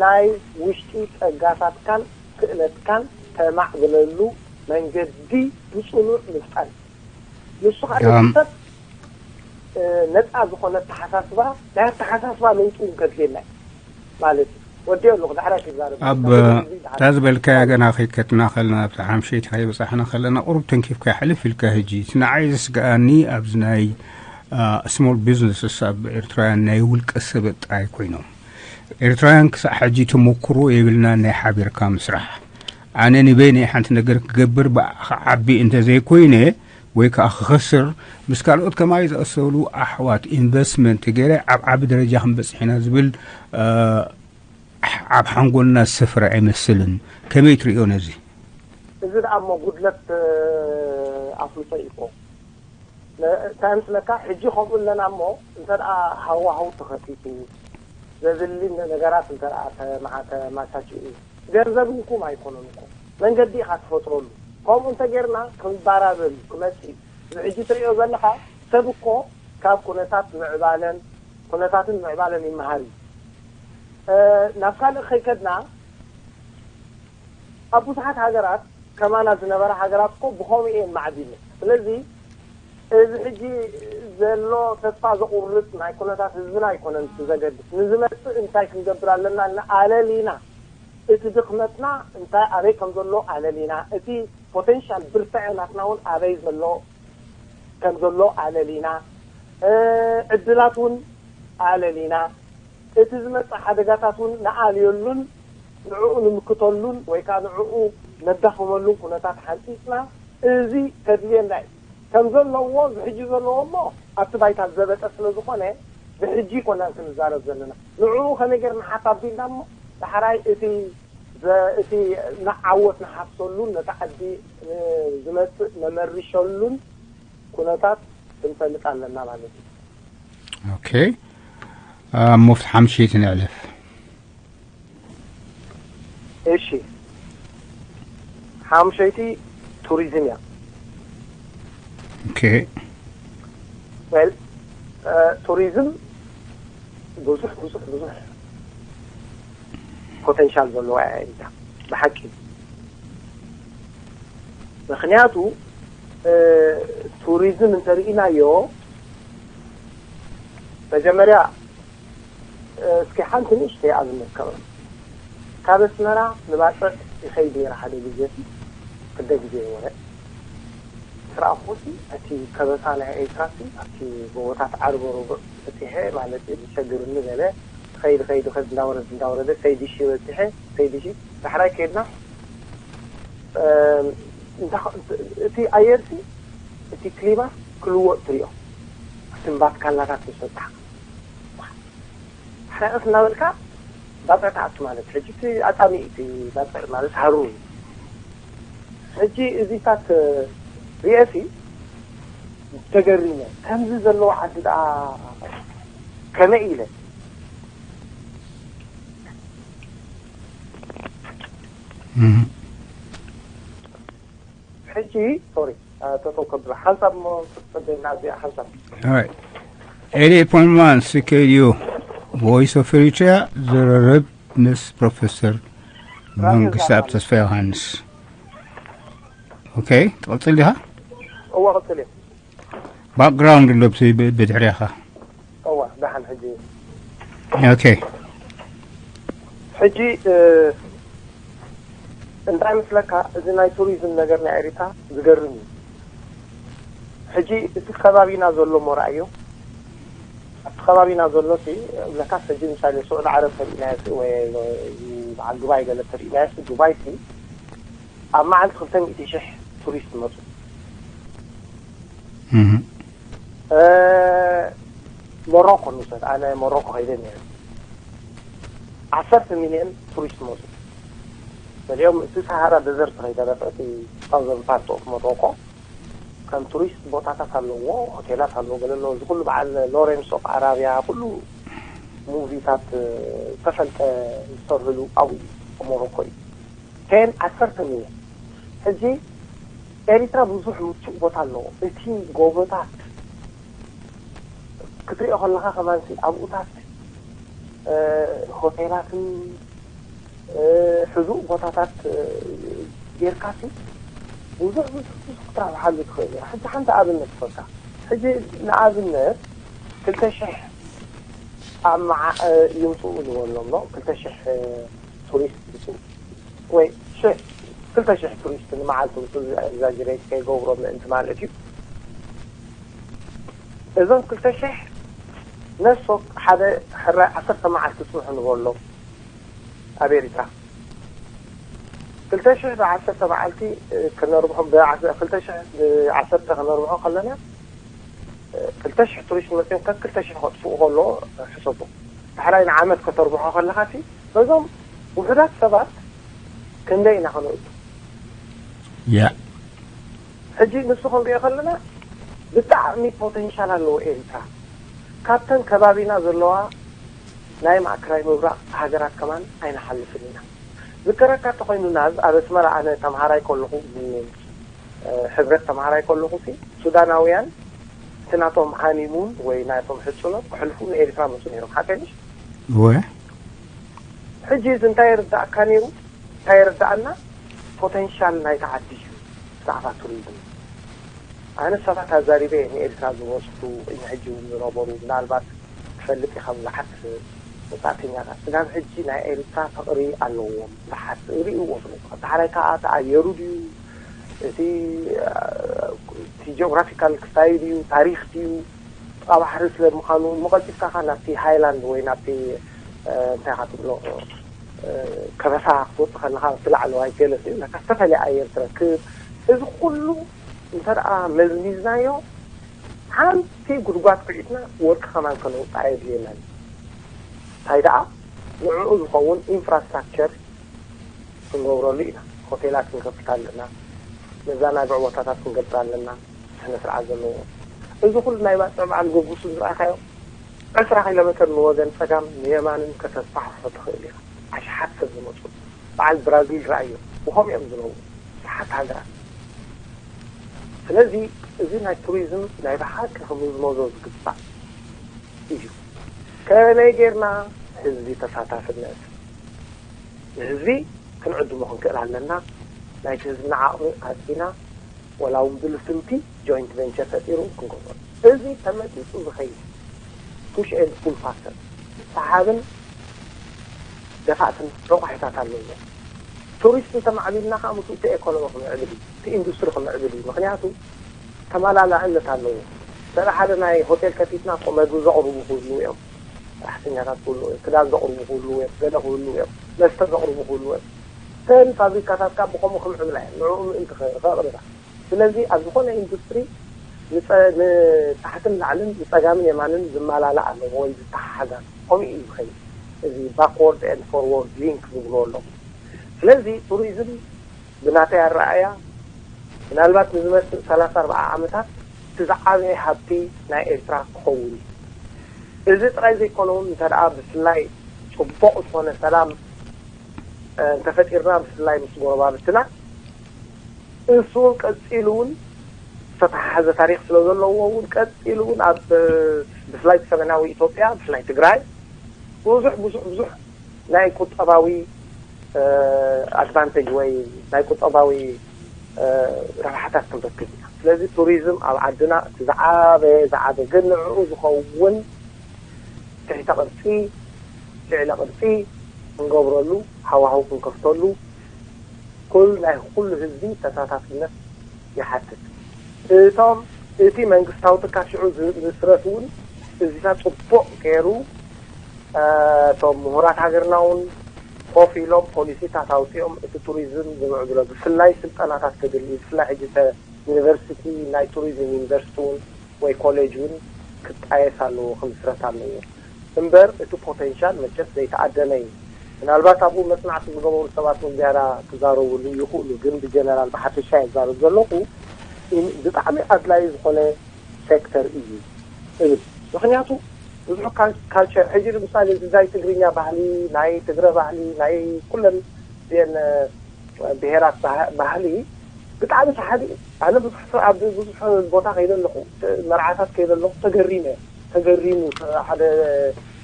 ናይ ውሽጢ ፀጋታትካን ክእለትካን ተማዕብለሉ መንገዲ ብፅኑዕ ምፍጣር ንሱ ከዓ ሰብ ነፃ ዝኾነ ኣተሓሳስባ ናይ ኣተሓሳስባ ለውጢ እውን ከድልየና ማለት እዩ ወዲኦ ኣለኹ ዳሕራይ ክዛረብ ኣብ እታ ዝበልካያ ገና ከይከትና ከለና ኣብቲ ሓምሸይቲ ከይበፃሕና ከለና ቁሩብ ተንኪፍካ ሕልፍ ኢልካ ሕጂ እቲ ንዓይ ዘስግኣኒ ኣብዚ ናይ ስሞል ቢዝነስስ ኣብ ኤርትራውያን ናይ ውልቀ ሰበት ጥራይ ኮይኖም ኤርትራውያን ክሳዕ ሕጂ ተመክሮ የብልና ናይ ሓቢርካ ምስራሕ ኣነ ንበይነይ ሓንቲ ነገር ክገብር ብኣኻ ዓቢ እንተዘይኮይነ ወይ ከዓ ክኸስር ምስ ካልኦት ከማይ ዝኣሰሉ ኣሕዋት ኢንቨስትመንት ገይረ ኣብ ዓቢ ደረጃ ክንበፅሕ ኢና ዝብል ኣብ ሓንጎልና ዝሰፈረ ኣይመስልን። ከመይ ትርእዮ ነዚ? እዚ ደኣ እሞ ጉድለት ኣፍልጦ እዩ እኮ። እንታይ ምስለካ ሕጂ ከምኡ ኣለና እሞ እንተ ደኣ ሃዋህው ተኸፊቱ ዘድሊ ነገራት እንተ ደኣ ተማቻችኡ ገንዘብ እንኩም ኣይኮነን እኮ መንገዲ ኢኻ ትፈጥረሉ። ከምኡ እንተ ጌርና ክንባራበል ክመጽእ እዩ። እዚ ሕጂ ትርእዮ ዘለኻ ሰብ እኮ ካብ ኩነታት ምዕባለን ኩነታትን ምዕባለን ይመሃር እዩ። ናብ ካልእ ከይከድና ኣብ ብዙሓት ሃገራት ከማና ዝነበራ ሃገራት እኮ ብኸምኡ እየን ማዕቢለን። ስለዚ እዚ ሕጂ ዘሎ ተስፋ ዘቑርጽ ናይ ኩነታት ህዝብና ኣይኮነን እቲ ዘገድስ። ንዝመጽእ እንታይ ክንገብር ኣለና ኢልና ኣለሊና እቲ ድኽመትና እንታይ ኣበይ ከም ዘሎ ኣለሊና እቲ ፖቴንሻል ብርትዐ ናትና እውን ኣበይ ዘሎ ከም ዘሎ ኣለሊና ዕድላት እውን ኣለሊና እቲ ዝመፅእ ሓደጋታት እውን ንኣልየሉን ንዕኡ ንምክተሉን ወይ ከዓ ንዕኡ ነዳኽመሉን ኩነታት ሓንፂፅና እዚ ከድልየና እዩ ከም ዘለዎ እዚ ሕጂ ዘለዎ እሞ ኣብቲ ባይታ ዘበጠ ስለ ዝኾነ ብሕጂ ይኮናን ክንዛረብ ዘለና ንዕኡ ከመይ ጌርና ሓፍ ኣቢልና እሞ ዳሕራይ እቲ እቲ ንዓወት ንሓፍሰሉን ነቲ ዓዲ ዝመፅእ ነመርሸሉን ኩነታት ክንፈልጥ ኣለና ማለት እዩ። ኦኬ፣ ኣብ ሙፍቲ ሓምሸይቲ ንዕለፍ። እሺ፣ ሓምሸይቲ ቱሪዝም እያ። ኦኬ፣ ዌል ቱሪዝም ብዙሕ ብዙሕ ብዙሕ ፖቴንሻል ዘለዋ እያ ኤሪትራ ብሓቂ። ምክንያቱ እ፣ ቱሪዝም እንተርኢናዮ መጀመርያ እ፣ እስኪ ሓንቲ ንእሽተይ ኣብነት ከቕርብ። ካብ ኣስመራ ንባጽዕ ይኸይድ ነይረ ሓደ ግዜ፣ ክልተ ግዜ ይወረ ስራእኩሲ እቲ ከበሳ ናይ ኤርትራሲ ኣብቲ ጎቦታት ዓርበ ርቡዕ በጺሐ ማለት እዩ፣ ዝሸግርኒ ገለ ኸይድ ኸይድ ኸይድ እንዳወረድ እንዳወረደ ሰይድሺ በጺሐ። ሰይድሺ ዳሕራይ ከይድና እ፣ እንዳ- እቲ ኣየርሲ እቲ ክሊማ ክልወጥ ትሪኦ። እቲ ምባትካላታት ምስ በጻሕካ ሓረቕስ እናበልካ ባጽዕ ትኣቱ ማለት ሕጂ እቲ ኣጻሚ እዩ። እቲ ባጽዕ ማለት ሃሩር እዩ። ሕጂ እዚታት ሪኤሲ ተገሪመ ከምዚ ዘለዎ ዓዲ ደኣ ከመይ ኢለ ሕጂ ሶሪ ተጠው ከብላ ሓንሳብ ሞ ክትጸደና እዚኣ ሓንሳብ ኤሌት ፖንማን ስከልዩ ቮይስ ኦፍ ኤሪትሪያ ዝርርብ ምስ ፕሮፌሰር መንግስቲ ኣብ ተስፋ ዮሃንስ። ኦኬ፣ ትቕጽል ዲኻ? እወ ቅጽል እየ። ባክግራውንድ ኣሎ ብድሕሪኻ። እወ ደሓን ሕጂ። ኦኬ፣ ሕጂ እንታይ ምስለካ፣ እዚ ናይ ቱሪዝም ነገር ናይ ኤሪትራ ዝገርም እዩ። ሕጂ እቲ ከባቢና ዘሎ ሞ ረኣዮ፣ ኣብቲ ከባቢና ዘሎ ሲ እብለካ ሕጂ ምሳሌ ስዑዲ ዓረብ ተሪእናዮ ሲ ወይ በዓል ዱባይ ገለ ተሪእናዮ ሲ፣ ዱባይ ሲ ኣብ መዓልቲ ክልተ ሚእቲ ሽሕ ቱሪስት ይመፁ። ሞሮኮ ንውሰድ፣ ኣነ ሞሮኮ ከይደ ነይረ። ዓሰርተ ሚልዮን ቱሪስት መፁ። ገሊኦም እቲ ሰሃራ ደዘርት ከይተረፈ እቲ ሳውዘርን ፓርት ኦፍ ሞሮኮ ከም ቱሪስት ቦታታት ኣለዎ፣ ሆቴላት ኣለዎ፣ ገለ ኣለዎ። እዚ ኩሉ በዓል ሎሬንስ ኦፍ ኣራብያ ኩሉ ሙቪታት ዝተፈልጠ ዝሰርህሉ ኣብኡ እዩ፣ ሞሮኮ እዩ። ቴን ዓሰርተ ሚልዮን። ሕጂ ኤሪትራ ብዙሕ ምቹእ ቦታ ኣለዎ። እቲ ጎቦታት ክትሪኦ ከለኻ ከማንሲ ኣብኡታት ሆቴላትን ሕዙእ ቦታታት ጌርካሲ ብዙሕ ብዙሕ ብዙሕ ክትረብሓሉ ትኽእል ኢኻ። ሕጂ ሓንቲ ኣብነት ክፈካ። ሕጂ ንኣብነት ክልተ ሽሕ ኣብ መዓ ይምፅኡ ንበሎም ዶ ክልተ ሽሕ ቱሪስት ይምፅኡ ወይ ሽሕ ክልተ ሽሕ ቱሪስት ንመዓልቲ ውፅኡ ኤግዛጅሬት ከይገብሮ ምእንቲ ማለት እዩ። እዞም ክልተ ሽሕ ነሶ ሓደ ሕራይ ዓሰርተ መዓልቲ ፅንሑ ንበሎም ኣብ ኤሪትራ ክልተ ሽሕ ብዓሰርተ መዓልቲ ክነርብሖ ክልተ ሽሕ ብዓሰርተ ክነርብሖ ከለና ክልተ ሽሕ ቱሪስት መፅዮም ከ ክልተ ሽሕ ከጥፍኡ ከሎ ሕሰቦ። ዳሕራይ ንዓመት ከተርብሖ ከለኻ ሲ በዞም ውሑዳት ሰባት ክንደይ ኢና ከነእቱ? ያ ሕጂ ንሱ ክንሪኦ ከለና ብጣዕሚ ፖቴንሻል ኣለዎ ኤሪትራ። ካብተን ከባቢና ዘለዋ ናይ ማእከላይ ምብራቕ ሃገራት ከማን ኣይንሓልፍን ኢና። ዝከረካ እንተኾይኑ ናዝ ኣብ ኣስመራ ኣነ ተምሃራይ ከለኹ ብ- ሕብረት ተምሃራይ ከለኹ ሲ ሱዳናውያን እቲ ናቶም ሃኒሙን ወይ ናቶም ሕጽኖት ክሕልፉ ንኤርትራ መፁ ነይሮም። ሓቀይሽ እወ ሕጂ እዚ እንታይ ይርዳእካ ነይሩ? እንታይ ይርዳእና? ፖቴንሻል ናይታ ዓዲ እዩ ብዛዕባ ቱሪዝም። ኣነ ሰባት ኣዛሪበ እየ ንኤርትራ ዝበፅሑ እኛ ሕጂ እውን ዝነበሩ ምናልባት ትፈልጥ ኢኻ ብዙሓት ወፃእተኛታት ስጋብ ሕጂ ናይ ኤርትራ ፍቕሪ ኣለዎም ብዙሓት ርእይዎ ስለ ዝኾነ ዳሕራይ ከዓ እቲ ኣየሩ ድዩ እቲ እቲ ጂኦግራፊካል ክስታይ ድዩ ታሪክ ድዩ ጥቃ ባሕሪ ስለ ምዃኑ እሞ ቀልጢፍካ ኻ ናብቲ ሃይላንድ ወይ ናብቲ እንታይ ኻ ትብሎ ከበሳ ክትወፅእ ከለኻ ኣብቲ ላዕለዋይ ገለ ስኡ ነካ ዝተፈላለየ ኣየር ትረክብ እዚ ኩሉ እንተ ደኣ መዝሚዝናዮ ሓንቲ ጉድጓድ ኩዒትና ወርቂ ከማን ከነውፅኣ የድልየና እንታይ ደኣ ንዕኡ ዝኸውን ኢንፍራስትራክቸር ክንገብረሉ ኢና ሆቴላት ክንከፍት ኣለና መዘናግዒ ቦታታት ክንገብር ኣለና ስነ ስርዓት ዘለዎ እዚ ኩሉ ናይ ባፅዕ በዓል ገጉሱ ዝረኣኻዮ ዕስራ ኪሎ ሜትር ንወገን ፀጋም ንየማንን ከተስፋሕፍሖ ትኽእል ኢኻ ኣሽሓት ሰብ ዝመፁ በዓል ብራዚል ረኣዮ ብኸምኡ እዮም ዝነብሩ ብዙሓት ሃገራት ስለዚ እዚ ናይ ቱሪዝም ናይ ብሓቂ ክምዝመዞ ዝግባእ እዩ ከመይ ጌርና ህዝቢ ተሳታፍነት ንህዝቢ ክንዕድሞ ክንክእል ኣለና። ናይቲ ህዝብና ዓቕሚ ኣጥፊና፣ ወላ እውን ብልፍንቲ ጆይንት ቨንቸር ፈጢሩ ክንገብሮ፣ እዚ ተመጢጡ ዝኸይድ ፑሽ ኤንድ ፑል ፋክተር፣ ሰሓብን ደፋእትን ረቋሒታት ኣለዎ። ቱሪስት እንተማዕቢልና ከዓ ምስ እቲ ኤኮኖሚ ክምዕብል እዩ፣ እቲ ኢንዱስትሪ ክምዕብል እዩ። ምክንያቱ ተመላላእነት ኣለዎ። ስለ ሓደ ናይ ሆቴል ከፊትና እኮ መግቢ ዘቕርቡ ክህልዉ እዮም፣ ሰራሕተኛታት ክህልዉ እዮም፣ ክዳን ዘቕርቡ ክህልዉ እዮም፣ ገለ ክህልዉ እዮም፣ መስተ ዘቕርቡ ክህልዉ እዮም። እተን ፋብሪካታት ካብ ብኸምኡ ክምዕብላ እየን፣ ንዕኡ ምእንቲ ከ- ከቕርባ። ስለዚ ኣብ ዝኾነ ኢንዱስትሪ ንፀ- ንታሕትን ላዕልን ንፀጋምን የማንን ዝመላላእ ኣለዎ ወይ ዝተሓሓዛ፣ ከምኡ እዩ ዝኸይድ። እዚ ባክወርድ ኤንድ ፎርወርድ ሊንክ ዝብልዎ ኣለዉ። ስለዚ ቱሪዝም ብናተይ ኣረኣያ ምናልባት ንዝመፅእ ሰላሳ ኣርባዓ ዓመታት እቲ ዝዓበየ ሃብቲ ናይ ኤርትራ ክኸውን እዩ። እዚ ጥራይ ዘይኮነውን እንተ ደኣ ብፍላይ ፅቡቕ ዝኾነ ሰላም እንተፈጢርና ብፍላይ ምስ ጎረባብትና እሱ እውን ቀፂሉ እውን ዝተተሓሓዘ ታሪክ ስለ ዘለዎ እውን ቀፂሉ እውን ኣብ ብፍላይ ሰሜናዊ ኢትዮጵያ ብፍላይ ትግራይ ብዙሕ ብዙሕ ብዙሕ ናይ ቁጠባዊ ኣድቫንቴጅ ወይ ናይ ቁጠባዊ ረብሓታት ክንረክብ ኢና። ስለዚ ቱሪዝም ኣብ ዓድና እቲ ዝዓበየ ዝዓበየ ግን ንዕኡ ዝኸውን ትሕተ ቅርፂ ልዕለ ቅርፂ ክንገብረሉ ሃዋህው ክንከፍተሉ ኩል ናይ ኩሉ ህዝቢ ተሳታፍነት ይሓትት። እቶም እቲ መንግስታዊ ትካል ሽዑ ዝምስረት እውን እዚታት ፅቡቕ ገይሩ እቶም ምሁራት ሃገርና እውን ኮፍ ኢሎም ፖሊሲታት ኣውፂኦም እቲ ቱሪዝም ዝምዕብሎ ብፍላይ ስልጠናታት ክድል እዩ። ብፍላይ ሕጂ ዩኒቨርሲቲ ናይ ቱሪዝም ዩኒቨርሲቲ እውን ወይ ኮሌጅ እውን ክጣየስ ኣለዎ፣ ክምስረት ኣለዎ። እምበር እቲ ፖቴንሻል መቸስ ዘይተኣደነ እዩ። ምናልባት ኣብኡ መፅናዕቲ ዝገበሩ ሰባት እውን ዝያዳ ክዛረብሉ ይኽእሉ፣ ግን ብጀነራል ብሓፈሻ የዛርብ ዘለኹ ብጣዕሚ ኣድላይ ዝኾነ ሴክተር እዩ እብል። ምክንያቱ ብዙሕ ካልቸር ሕጂ ንምሳሌ እዚ ናይ ትግርኛ ባህሊ ናይ ትግረ ባህሊ ናይ ኩለን ን ብሄራት ባህሊ ብጣዕሚ ሰሓቢ እዩ። ኣነ ብዙሕ ኣብ ብዙሕ ቦታ ከይደ ኣለኹ፣ መርዓታት ከይደ ኣለኹ ተገሪመ ተገሪሙ ሓደ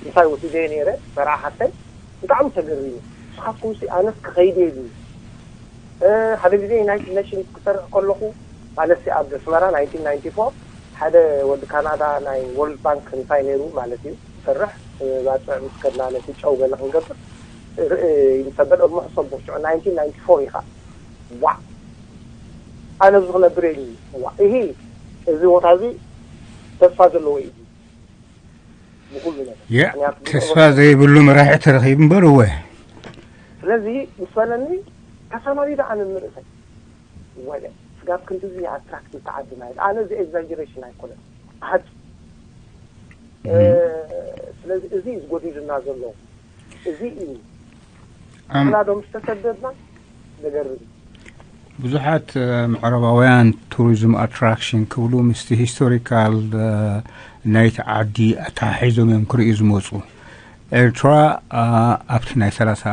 ምሳይ ወሲደ ነይረ መርዓ ሓተይ ብጣዕሚ ተገሪሙ። ንስኻትኩም ሲ ኣነስ ክኸይደ ኢሉ ሓደ ግዜ ዩናይትድ ኔሽንስ ክሰርሕ ከለኹ ማለት ኣብ ኣስመራ ናይንቲን ናይንቲ ፎር ሓደ ወዲ ካናዳ ናይ ወርልድ ባንክ ምሳይ ነይሩ ማለት እዩ ክሰርሕ ባፅዕ ምስ ከድና ነቲ ጨው ገለ ክንገብር ርእይ ተበል እሞ ሕሰቦ ሽዑ ናይንቲን ናይንቲ ፎር ኢኻ ዋዕ ኣነ ኣብዚ ክነብር እየ ዋዕ ኢሂ እዚ ቦታ እዚ ተስፋ ዘለዎ እዩ ብኩሉ ነገር ያ ምክንያቱ ተስፋ ዘይብሉ መራሒ ተረኺቡ እምበር እወ ስለዚ ምስ በለኒ ተሰማሚዶ ኣነ ንርእሰይ ወለ ስጋብ ክንድዚ ኣትራክት ተዓድና ኣነ እዚ ኤግዛጀሬሽን ኣይኮነን ኣሃድ ስለዚ እዚ እዩ ዝጎዲሉና ዘሎ እዚ እዩ ኣምላዶም ዝተሰደድና ዘገርም ብዙሓት ምዕራባውያን ቱሪዝም ኣትራክሽን ክብሉ ምስቲ ሂስቶሪካል ናይቲ ዓዲ ኣተሓሒዞም እዮም ክርእዩ ዝመፁ። ኤርትራ ኣብቲ ናይ ሰላሳ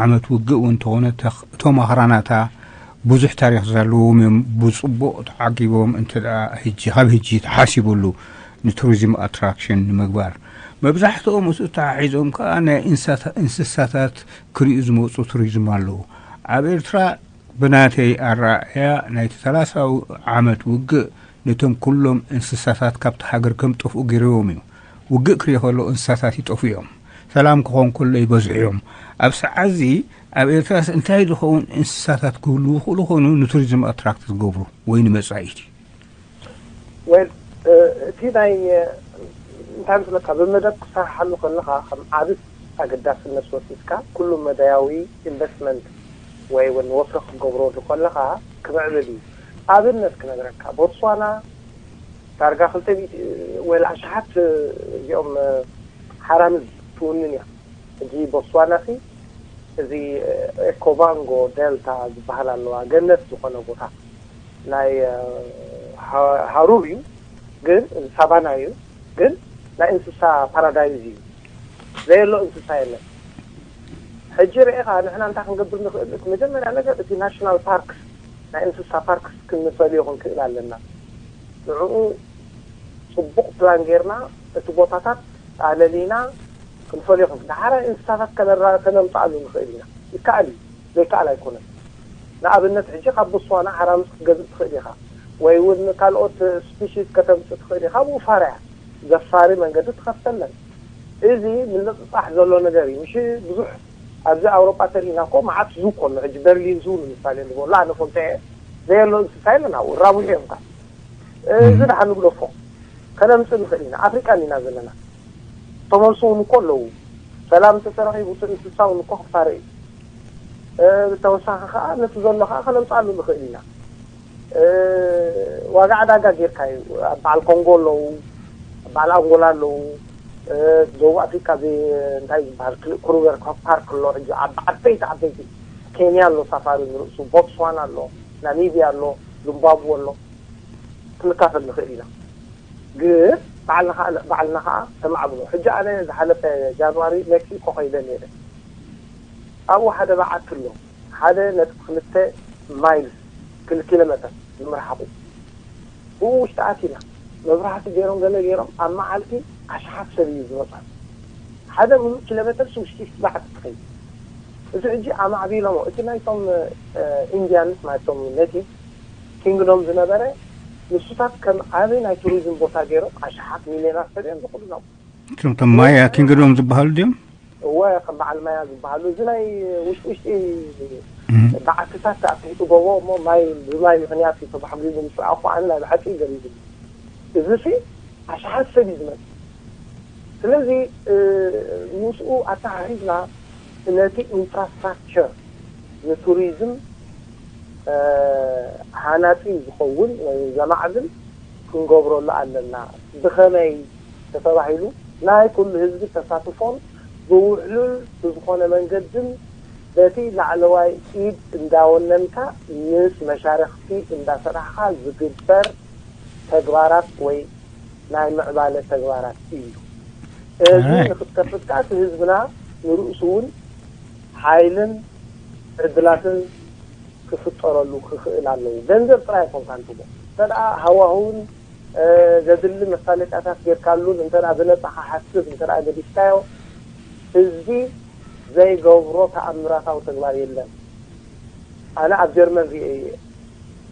ዓመት ውግእ እውን እንተኾነ እቶም ኣኽራናታ ብዙሕ ታሪኽ ዘለዎም እዮም። ብፅቡቕ ተዓጊቦም እንተ ደኣ ሕጂ ካብ ሕጂ ተሓሲቡሉ ንቱሪዝም ኣትራክሽን ንምግባር መብዛሕትኦም ምስኡ ተሓሒዞም ከዓ ናይ እንስሳታት ክርእዩ ዝመፁ ቱሪዝም ኣለዉ። ኣብ ኤርትራ ብናተይ ኣረኣእያ ናይቲ ሰላሳ ዓመት ውግእ ነቶም ኩሎም እንስሳታት ካብቲ ሃገር ከም ጠፍኡ ገይርዎም እዩ። ውግእ ክርኢ ከሎ እንስሳታት ይጠፍኡ እዮም። ሰላም ክኾን ከሎ ይበዝሑ እዮም። ኣብ ሰዓዚ ኣብ ኤርትራስ እንታይ ዝኸውን እንስሳታት ክህልዉ ይኽእሉ ይኾኑ ንቱሪዝም ኣትራክት ዝገብሩ ወይ ንመጻኢቲ? ወል እቲ ናይ እንታይ ምስለካ ብመደብ ክሰርሓሉ ከለኻ ከም ዓብስ ኣገዳስነት ወሲድካ ኩሉ መዳያዊ ኢንቨስትመንት ወይ እውን ወፍሪ ክትገብረሉ ከለኻ ክምዕብል እዩ። ኣብነት ክነግረካ ቦትስዋና ዳርጋ ክልተ ሚእቲ ወይ ኣሽሓት እዚኦም ሓራምዝ ትውንን እያ። ሕጂ ቦትስዋና ሲ እዚ ኤኮባንጎ ደልታ ዝበሃል ኣለዋ ገነት ዝኾነ ቦታ ናይ ሃሩር እዩ ግን ሳቫና እዩ ግን ናይ እንስሳ ፓራዳይዝ እዩ ዘየሎ እንስሳ የለን። ሕጂ ርኤኻ ንሕና እንታይ ክንገብር ንኽእል እቲ መጀመርያ ነገር እቲ ናሽናል ፓርክስ ናይ እንስሳ ፓርክስ ክንፈልዮ ክንክእል ኣለና። ንዕኡ ፅቡቕ ፕላን ጌርና እቲ ቦታታት ኣለሊና ክንፈልዮ፣ ዳሕራይ እንስሳታት ከነምፅኣሉ ንኽእል ኢና። ይከኣል እዩ፣ ዘይከኣል ኣይኮነን። ንኣብነት ሕጂ ካብ ቦትስዋና ሓራምዝ ክትገዝእ ትኽእል ኢኻ፣ ወይ እውን ካልኦት ስፒሽስ ከተምፅእ ትኽእል ኢኻ። ብኡ ፋርያ፣ ዘፋሪ መንገዲ ትኸፍተለን። እዚ ምንፅፃሕ ዘሎ ነገር እዩ። ምሽ ብዙሕ ኣብዚ ኣውሮጳ ተሪኢና እኮ መዓት ዙ እኮ ኣሎ። ሕጂ በርሊን ዙ ንምሳሌ ንበሎ፣ ኣነ ፈልጦ እየ። ዘየሎ እንስሳ የለን ኣብኡ፣ ራቡሕ እዮም ከ። እዚ ደሓን ንግደፎ፣ ከነምፅእ ንኽእል ኢና። ኣፍሪቃ ኢና ዘለና። ተመልሱ እውን እኮ ኣለዉ። ሰላም እንተተረኺቡ እቲ እንስሳ እውን እኮ ክፋረ እዩ። ብተወሳኺ ከዓ ነቲ ዘሎ ከዓ ከነምፅኣሉ ንኽእል ኢና። ዋጋ ዕዳጋ ጌርካ እዩ። ኣብ በዓል ኮንጎ ኣለዉ፣ ኣብ በዓል ኣንጎላ ኣለዉ። ደቡብ ኣፍሪካ እንታይ ዝበሃል ክሩገር ፓርክ ኣሎ። ሕጂ ኣብ ዓበይቲ ዓበይቲ ኬንያ ኣሎ፣ ሳፋሪ ንርእሱ፣ ቦትስዋና ኣሎ፣ ናሚብያ ኣሎ፣ ዚምባብወ ኣሎ። ክንካፈል ንኽእል ኢና። ግን ባዕልና ከዓ ተማዕብሎ። ሕጂ ኣነ ዝሓለፈ ጃንዋሪ ሜክሲኮ ከይደ ነይረ። ኣብኡ ሓደ በዓቲ ኣሎ፣ ሓደ ነጥቢ ክልተ ማይልስ፣ ኪሎ ሜተር ንምርሓቑ። ብኡ ውሽጢ ኣቲና፣ መብራህቲ ገይሮም፣ ገለ ገይሮም፣ ኣብ መዓልቲ ኣሽሓት ሰብ እዩ ዝመፃ። ሓደ ሙሉእ ኪሎ ሜተር ሽዱሽተ ሽሕ በዓቲ ትኸይድ። እዚ ሕጂ ኣማዕቢሎሞ፣ እቲ ናይቶም ኢንዲያንስ፣ ናይቶም ኔቲቭ ኪንግዶም ዝነበረ፣ ንሱታት ከም ዓቢ ናይ ቱሪዝም ቦታ ገይሮም ኣሽሓት ሚልዮናት ሰብ እዮም ዝኹሉ ናብኡ። እቶም ማያ ኪንግዶም ዝበሃሉ ድዮም? እወ፣ ከም በዓል ማያ ዝበሃሉ። እዚ ናይ ውሽጢ ውሽጢ በዓትታት ኣብ ትሕቲ ጎቦ እሞ ማይ፣ ብማይ ምኽንያት ተባሕጒጉ ምስ ረኣኹ ኣነ ናይ ብሓቂ ገሪዙ። እዚ ሲ ኣሽሓት ሰብ እዩ ዝመጽእ። ስለዚ ምስኡ ኣተሓሒዝና ነቲ ኢንፍራስትራክቸር ንቱሪዝም ሃናጺ ዝኸውን ወይ ዘማዕብል ክንገብረሉ ኣለና። ብኸመይ ተተባሂሉ ናይ ኩሉ ህዝቢ ተሳትፎን ብውሕሉል ብዝኾነ መንገድን በቲ ላዕለዋይ ኢድ እንዳወነንካ ምስ መሻርኽቲ እንዳሰራሕኻ ዝግበር ተግባራት ወይ ናይ ምዕባለ ተግባራት እዩ። እዚ ንክትከፍት ከዓ እቲ ህዝብና ንርእሱ እውን ሓይልን ዕድላትን ክፍጠረሉ ክኽእል ኣለዎ። ገንዘብ ጥራይ ኣይኮንካን ትቦ እንተ ደኣ ሃዋህውን ዘድሊ መሳለጫታት ጌርካሉን እንተ ደኣ ብነጻ ክሓስብ እንተ ደኣ ገዲፍካዮ ህዝቢ ዘይገብሮ ተኣምራታዊ ተግባር የለን። ኣነ ኣብ ጀርመን ሪኤ እየ።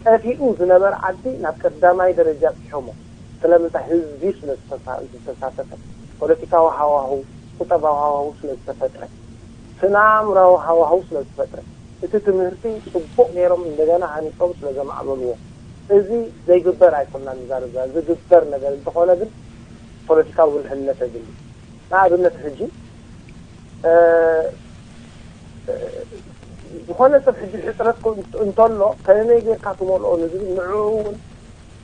ጠፊኡ ዝነበረ ዓዲ ናብ ቀዳማይ ደረጃ ኣብፂሖሞ። ስለምንታይ? ህዝቢ ስለ ዝተሳተፈ፣ ፖለቲካዊ ሃዋሁ፣ ቁጠባዊ ሃዋሁ ስለ ዝተፈጥረ፣ ስነ ኣእምራዊ ሃዋሁ ስለ ዝፈጥረ፣ እቲ ትምህርቲ ፅቡቕ ገይሮም እንደገና ሃኒፆም ስለ ዘማዕበልዎ። እዚ ዘይግበር ኣይኮና ንዛረብ ዘለና። ዝግበር ነገር እንተኾነ ግን ፖለቲካዊ ውልሕነት የድሊ። ንኣብነት ሕጂ ዝኾነ ሰብ ሕጂ ሕፅረት እንተሎ ከመይ ጌርካ ትመልኦ ንዝብል ንዕኡ እውን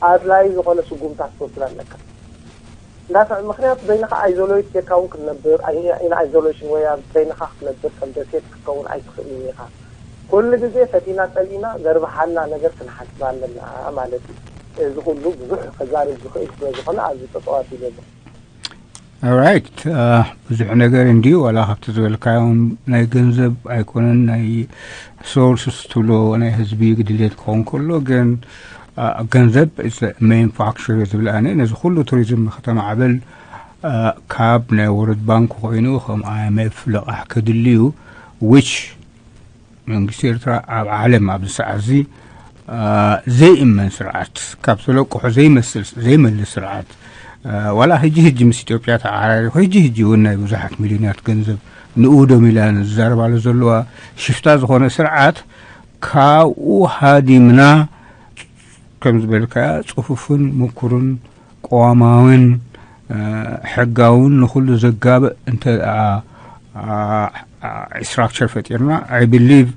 ኣድላይ ዝኾነ ስጉምታት ክትወስድ ኣለካ። እንዳሰ ምክንያቱ በይንኻ ኣይዞሎይት ጌርካ እውን ክትነብር ኢን ኣይዞሌሽን ወይ ኣብ በይንኻ ክትነብር ከም ደሴት ክትከውን ኣይትኽእልን ኢኻ። ኩሉ ግዜ ፈቲና ጸሊእና ዘርብሓና ነገር ክንሓስብ ኣለና ማለት እዩ። እዚ ኩሉ ብዙሕ ከዛርብ ዝኽእል ስለ ዝኾነ ኣብዚ ጠጠዋት ይለሎ። ራይት ብዙሕ ነገር እንዲዩ ዋላ ካብቲ ዝበልካዮም ናይ ገንዘብ ኣይኮነን ናይ ሶርስስ ትብሎ ናይ ህዝቢ ግድልየት ክኸውን ከሎ ግን ገንዘብ ሜን ፋክቸር ዝብል ኣነ ነዚ ኩሉ ቱሪዝም ንክተማዕብል ካብ ናይ ወርልድ ባንክ ኮይኑ ከም ኣይምኤፍ ለቃሕ ከድልዩ ዊች መንግስቲ ኤርትራ ኣብ ዓለም ኣብዚ ሰዓት እዚ ዘይእመን ስርዓት ካብ ተለቅሖ ዘይመስል ዘይመልስ ስርዓት ዋላ ህጂ ህጂ ምስ ኢትዮጵያ ተዓራሪኹ ህጂ ህጂ እውን ናይ ብዙሓት ሚልዮናት ገንዘብ ንኡዶም ኢላ ዝዛረባሉ ዘለዋ ሽፍታ ዝኾነ ስርዓት ካብኡ ሃዲምና ከም ዝበልካያ ጽፉፍን ምኩርን ቀዋማውን ሕጋውን ንኹሉ ዘጋብእ እንተ ስትራክቸር ፈጢርና I believe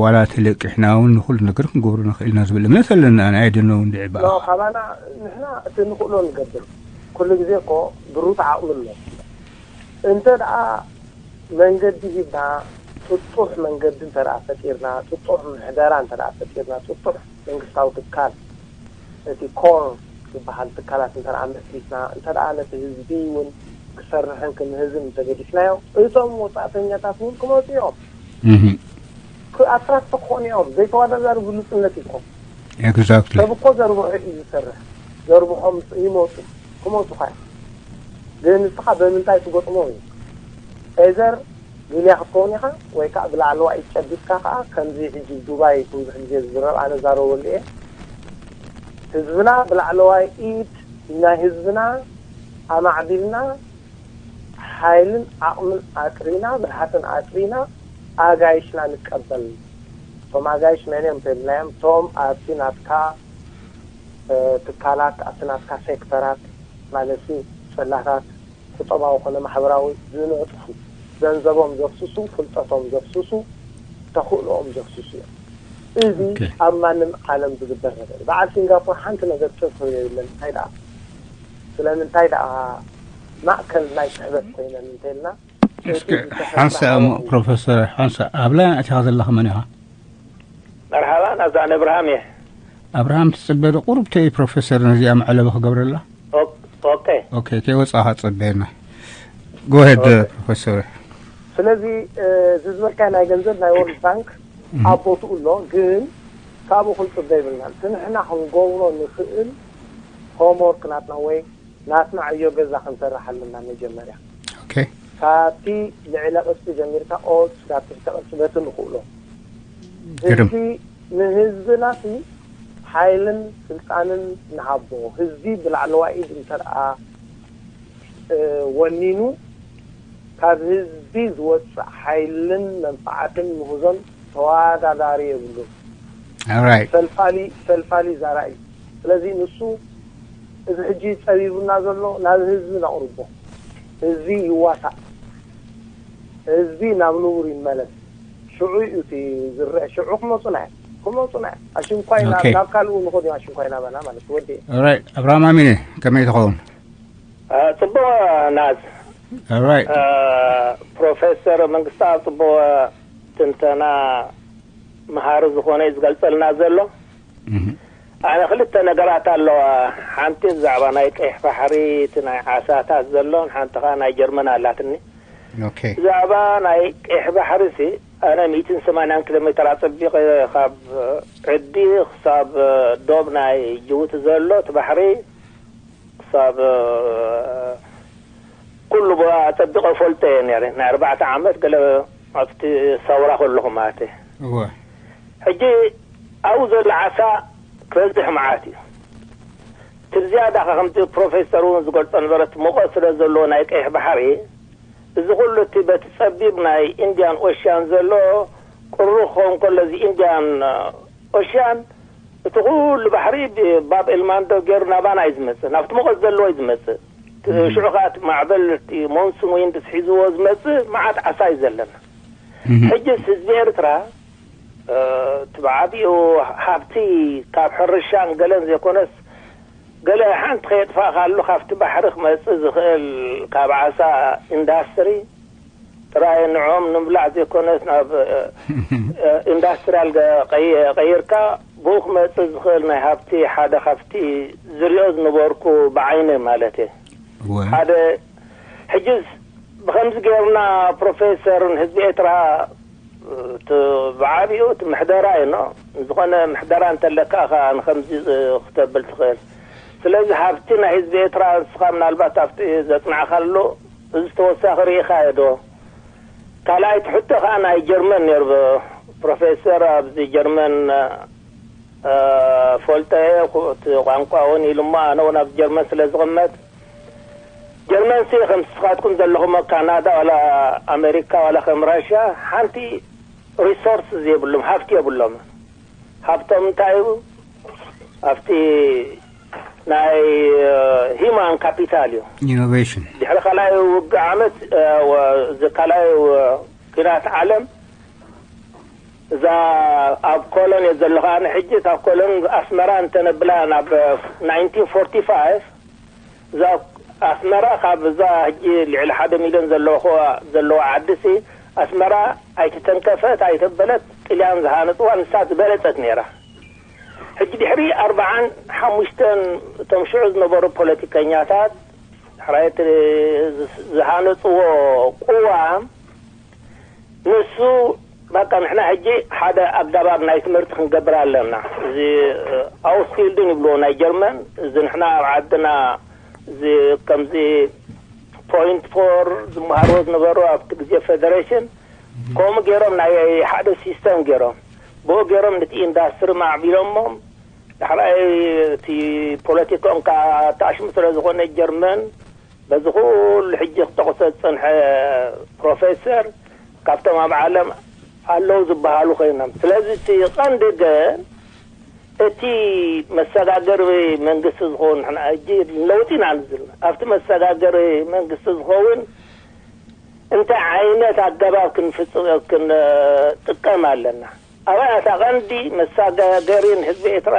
ዋላ ተለቂሕና እውን ንኹሉ ነገር ክንገብሮ ንኽእል ኢና ዝብል እምነት ኣለና ኣነ I don't know እንድዒ በኣኻ። ካባና ንሕና እቲ ንኽእሎ ንገብር። ኩሉ ግዜ እኮ ድሩት ዓቕሚ ኣሎ። እንተ ደኣ መንገዲ ሂብና ጥጡሕ መንገዲ እንተ ደኣ ፈጢርና ጥጡሕ ምሕደራ እንተ ደኣ ፈጢርና ጥጡሕ መንግስታዊ ትካል እቲ ኮር ዝበሃል ትካላት እንተ ደኣ መስሪትና እንተ ደኣ ነቲ ህዝቢ እውን ክሰርሕን ክምህዝን እንተገዲፍናዮ እቶም ወፃእተኛታት እውን ክመፁ እዮም። ኣትራክት ክኾኑ እዮም። ዘይተወዳዳሪ ብሉፅነት ይኹም። ኤግዛክትሊ። ሰብ እኮ ዘርብሖ እዩ ዝሰርሕ። ዘርብሖም ይመፁ ክመፁ ኸ ግን ንስኻ በምንታይ ትገጥሞ እዩ። ኤዘር ሚልያ ክትከውን ኢኻ፣ ወይ ከዓ ብላዕለዋይ ኢድ ጨቢጥካ ከዓ ከምዚ ሕጂ ዱባይ ብዙሕ ግዜ ዝዝረብ፣ ኣነ ዛረበሉ እየ። ህዝብና ብላዕለዋይ ኢድ ናይ ህዝብና ኣማዕቢልና ሓይልን ዓቕምን ኣጥሪና ብልሓትን ኣጥሪና ኣጋይሽና ንቀበል። እቶም ኣጋይሽ መን እዮም ተብልናዮም? እቶም ኣብቲ ናትካ ትካላት፣ ኣብቲ ናትካ ሴክተራት ማለት ጽላታት፣ ቁጠባዊ ኮነ ማሕበራዊ ዝነጥፉ፣ ገንዘቦም ዘፍስሱ፣ ፍልጠቶም ዘፍስሱ፣ ተኽእሎኦም ዘፍስሱ እዮም። እዚ ኣብ ማንም ዓለም ዝግበር ነገር። በዓል ሲንጋፖር ሓንቲ ነገር ጥር ክብል የብለን። እንታይ ደኣ ስለምንታይ ደኣ ማእከል ናይ ስሕበት ኮይነን እንተልና፣ እስኪ ሓንሳ እሞ ፕሮፌሰር ሓንሳ ኣብ ላይ ኣቲኻ ዘለኻ መን ኢኻ? መርሓባ፣ ናብዛን እብርሃም እየ። ኣብርሃም ትጽበ ዶ ቁሩብ ተይ ፕሮፌሰር ነዚኣ መዕለቢ ክገብረላ? ኦኬ። ኦኬ፣ ከይወጻኻ ጸበየና። ጎሄድ ፕሮፌሰር። ስለዚ እዚ ዝበልካዮ ናይ ገንዘብ ናይ ወርልድ ባንክ ኣብ ቦትኡ ኣሎ፣ ግን ካብኡ ክንጽበ ይብልናል። እቲ ንሕና ክንገብሮ ንኽእል ሆምወርክ ናትና ወይ ናትና ዕዮ ገዛ ክንሰርሕ ኣለና። መጀመርያ ኦኬ። ካብቲ ልዕለ ቅርጺ ጀሚርካ ኦት ስጋብ ትሕተ ቅርጺ በቲ ንኽእሎ ግርም። እቲ ንህዝብና ሲ ሓይልን ስልጣንን ንሃቦ። ህዝቢ ብላዕለዋይ ኢድ እንተደኣ ወኒኑ ካብ ህዝቢ ዝወፅእ ሓይልን መንፋዓትን ምህዞን ተወዳዳሪ የብሉን። Alright. ፈልፋሊ ፈልፋሊ ዛራ እዩ። ስለዚ ንሱ እዚ ሕጂ ፀቢቡና ዘሎ ናብ ህዝቢ ነቕርቦ። ህዝቢ ይዋሳእ፣ ህዝቢ ናብ ንቡር ይመለስ። ሽዑ እዩ እቲ ዝረአ። ሽዑ ክመፁና እዮም ክመፁና እዮም። ኣሽንኳይ ናብ Okay. ናብ ካልኡ ንኸዱ እዮም። ኣሽንኳይ ናባና ማለት ወዲ Alright. ኣብርሃም ኣሚነ ከመይ ትኸውን? ጽቡቕ ናዝ። Alright. ፕሮፌሰር መንግስቱ ኣብ ጽቡቕ ትንተና መሃሪ ዝኾነ እዩ ዝገልጸልና ዘሎ። Mhm. ኣነ ክልተ ነገራት ኣለዋ። ሓንቲ ብዛዕባ ናይ ቀይሕ ባሕሪ እቲ ናይ ዓሳታት ዘሎን ሓንቲ ኸዓ ናይ ጀርመን ኣላትኒ። Okay. ብዛዕባ ናይ ቀይሕ ባሕሪ ሲ ኣነ ሚእትን ሰማንያን ኪሎ ሜትር ኣጸቢቐ ካብ ዕዲ ክሳብ ዶብ ናይ ጅቡቲ ዘሎ እቲ ባሕሪ ክሳብ ኩሉ ቦታ ኣጸቢቐ ፈልጦ እየ ነይረ። ናይ ኣርባዕተ ዓመት ገለ ኣብቲ ሰውራ ከለኹ ማለት እየ። እወ። ሕጂ ኣብኡ ዘሎ ዓሳ ክበዝሕ መዓት እዩ። እቲ ዝያዳ ከ ከምቲ ፕሮፌሰር እውን ዝገልጾ ነበረ፣ እቲ ሙቐት ስለ ዘለዎ ናይ ቀይሕ ባሕሪ፣ እዚ ኩሉ እቲ በቲ ጸቢብ ናይ ኢንድያን ኦሽያን ዘሎ ቁሩብ ክኸውን ከሎ፣ እዚ ኢንድያን ኦሽያን እቲ ኩሉ ባሕሪ ባብ ኤልማንዶ ገይሩ ናባና እዩ ዝመጽእ፣ ናብቲ ሙቐት ዘለዎ እዩ ዝመጽእ። እቲ ሽዑ ከዓ እቲ ማዕበል እቲ ሞንሱን ዊንድስ ሒዝዎ ዝመጽእ መዓት ዓሳ እዩ ዘለና። ሕጅስ ህዝቢ ኤርትራ እቲ ብዓቢኡ ሃብቲ ካብ ሕርሻን ገለን ዘይኮነስ፣ ገለ ሓንቲ ከየጥፋእካሉ ካብቲ ባሕሪ ክመጽእ ዝኽእል ካብ ዓሳ ኢንዳስትሪ ጥራይ ንዕኦም ንምብላዕ ዘይኮነስ ናብ ኢንዳስትሪያል ቀይርካ ብኡ ክመጽእ ዝኽእል ናይ ሃብቲ ሓደ ካብቲ ዝሪኦ ዝነበርኩ ብዓይነ ማለት እየ። ሓደ ሕጅስ ብኸምዚ ገይርና ፕሮፌሰር ንህዝቢ ኤርትራ እቲ ብዓቢኡ እቲ ምሕደራ እዩ። ዝኾነ ምሕደራ እንተለካ ኢኻ ንኸምዚ ክተብል ትኽእል። ስለዚ ሃብቲ ናይ ህዝቢ ኤርትራ ንስኻ ምናልባት ኣብቲ ዘጽናዕካሉ እዚ ተወሳኺ ርኢኻዮ ዶ? ካልኣይ ትሕቶ ከዓ ናይ ጀርመን ነይሩ። ፕሮፌሰር ኣብዚ ጀርመን ፈልጠ እቲ ቋንቋ እውን ኢሉ እሞ ኣነ እውን ኣብዚ ጀርመን ስለ ዝቕመጥ ጀርመን ሲ ከም ንስኻትኩም ዘለኹሞ ካናዳ ዋላ ኣሜሪካ ዋላ ከም ራሽያ ሓንቲ ሪሶርስ የብሎም፣ ሃብቲ የብሎም። ሃብቶም እንታይ እዩ? ኣብቲ ናይ ሂማን ካፒታል እዩ። ኢኖቬሽን ድሕሪ ካልኣይ ውግእ ዓመት እዚ ካልኣይ ኩናት ዓለም እዛ ኣብ ኮሎን እየ ዘለኹ ኣነ ሕጂ። እታ ኮሎን ኣስመራ እንተነብላ ናብ ናይንቲን ፎርቲ ፋይቭ እዛ ኣስመራ ካብ እዛ ሕጂ ልዕሊ ሓደ ሚልዮን ዘለዋ ዘለዋ ዓዲ ሲ ኣስመራ ኣይተተንከፈት ኣይተበለት ጥልያን ዝሃነፅዋ ንሳ ዝበለፀት ነይራ። ሕጂ ድሕሪ ኣርባዓን ሓሙሽተን እቶም ሽዑ ዝነበሩ ፖለቲከኛታት ሕራየት ዝሃነፅዎ ቅዋም ንሱ በቃ ንሕና ሕጂ ሓደ ኣገባብ ናይ ትምህርቲ ክንገብር ኣለና። እዚ ኣውስቢልድን ይብልዎ ናይ ጀርመን። እዚ ንሕና ኣብ ዓድና እዚ ከምዚ ፖይንት ፎር ዝመሃርዎ ዝነበሩ ኣብቲ ግዜ ፌደሬሽን ከምኡ ገይሮም ናይ ሓደ ሲስተም ገይሮም ብኡ ገይሮም ነቲ ኢንዳስትሪ ማዕቢሎሞ። ዳሕራይ እቲ ፖለቲካኦም ከዓ ኣታሽሙ ስለ ዝኾነ ጀርመን በዚ ኩሉ ሕጂ ክጠቕሶ ዝፀንሐ ፕሮፌሰር ካብቶም ኣብ ዓለም ኣለዉ ዝበሃሉ ኮይኖም። ስለዚ እቲ ቀንዲ ግን እቲ መሰጋገሪ መንግስቲ ዝኾኑ ንሕና ሕጂ ለውጢ ኢና ንዝልና ኣብቲ መሰጋገሪ መንግስቲ ዝኸውን እንታይ ዓይነት ኣገባብ ክንፍጽም ክንጥቀም ኣለና? ኣባይ እታ ቀንዲ መሰጋገሪ ንህዝቢ ኤርትራ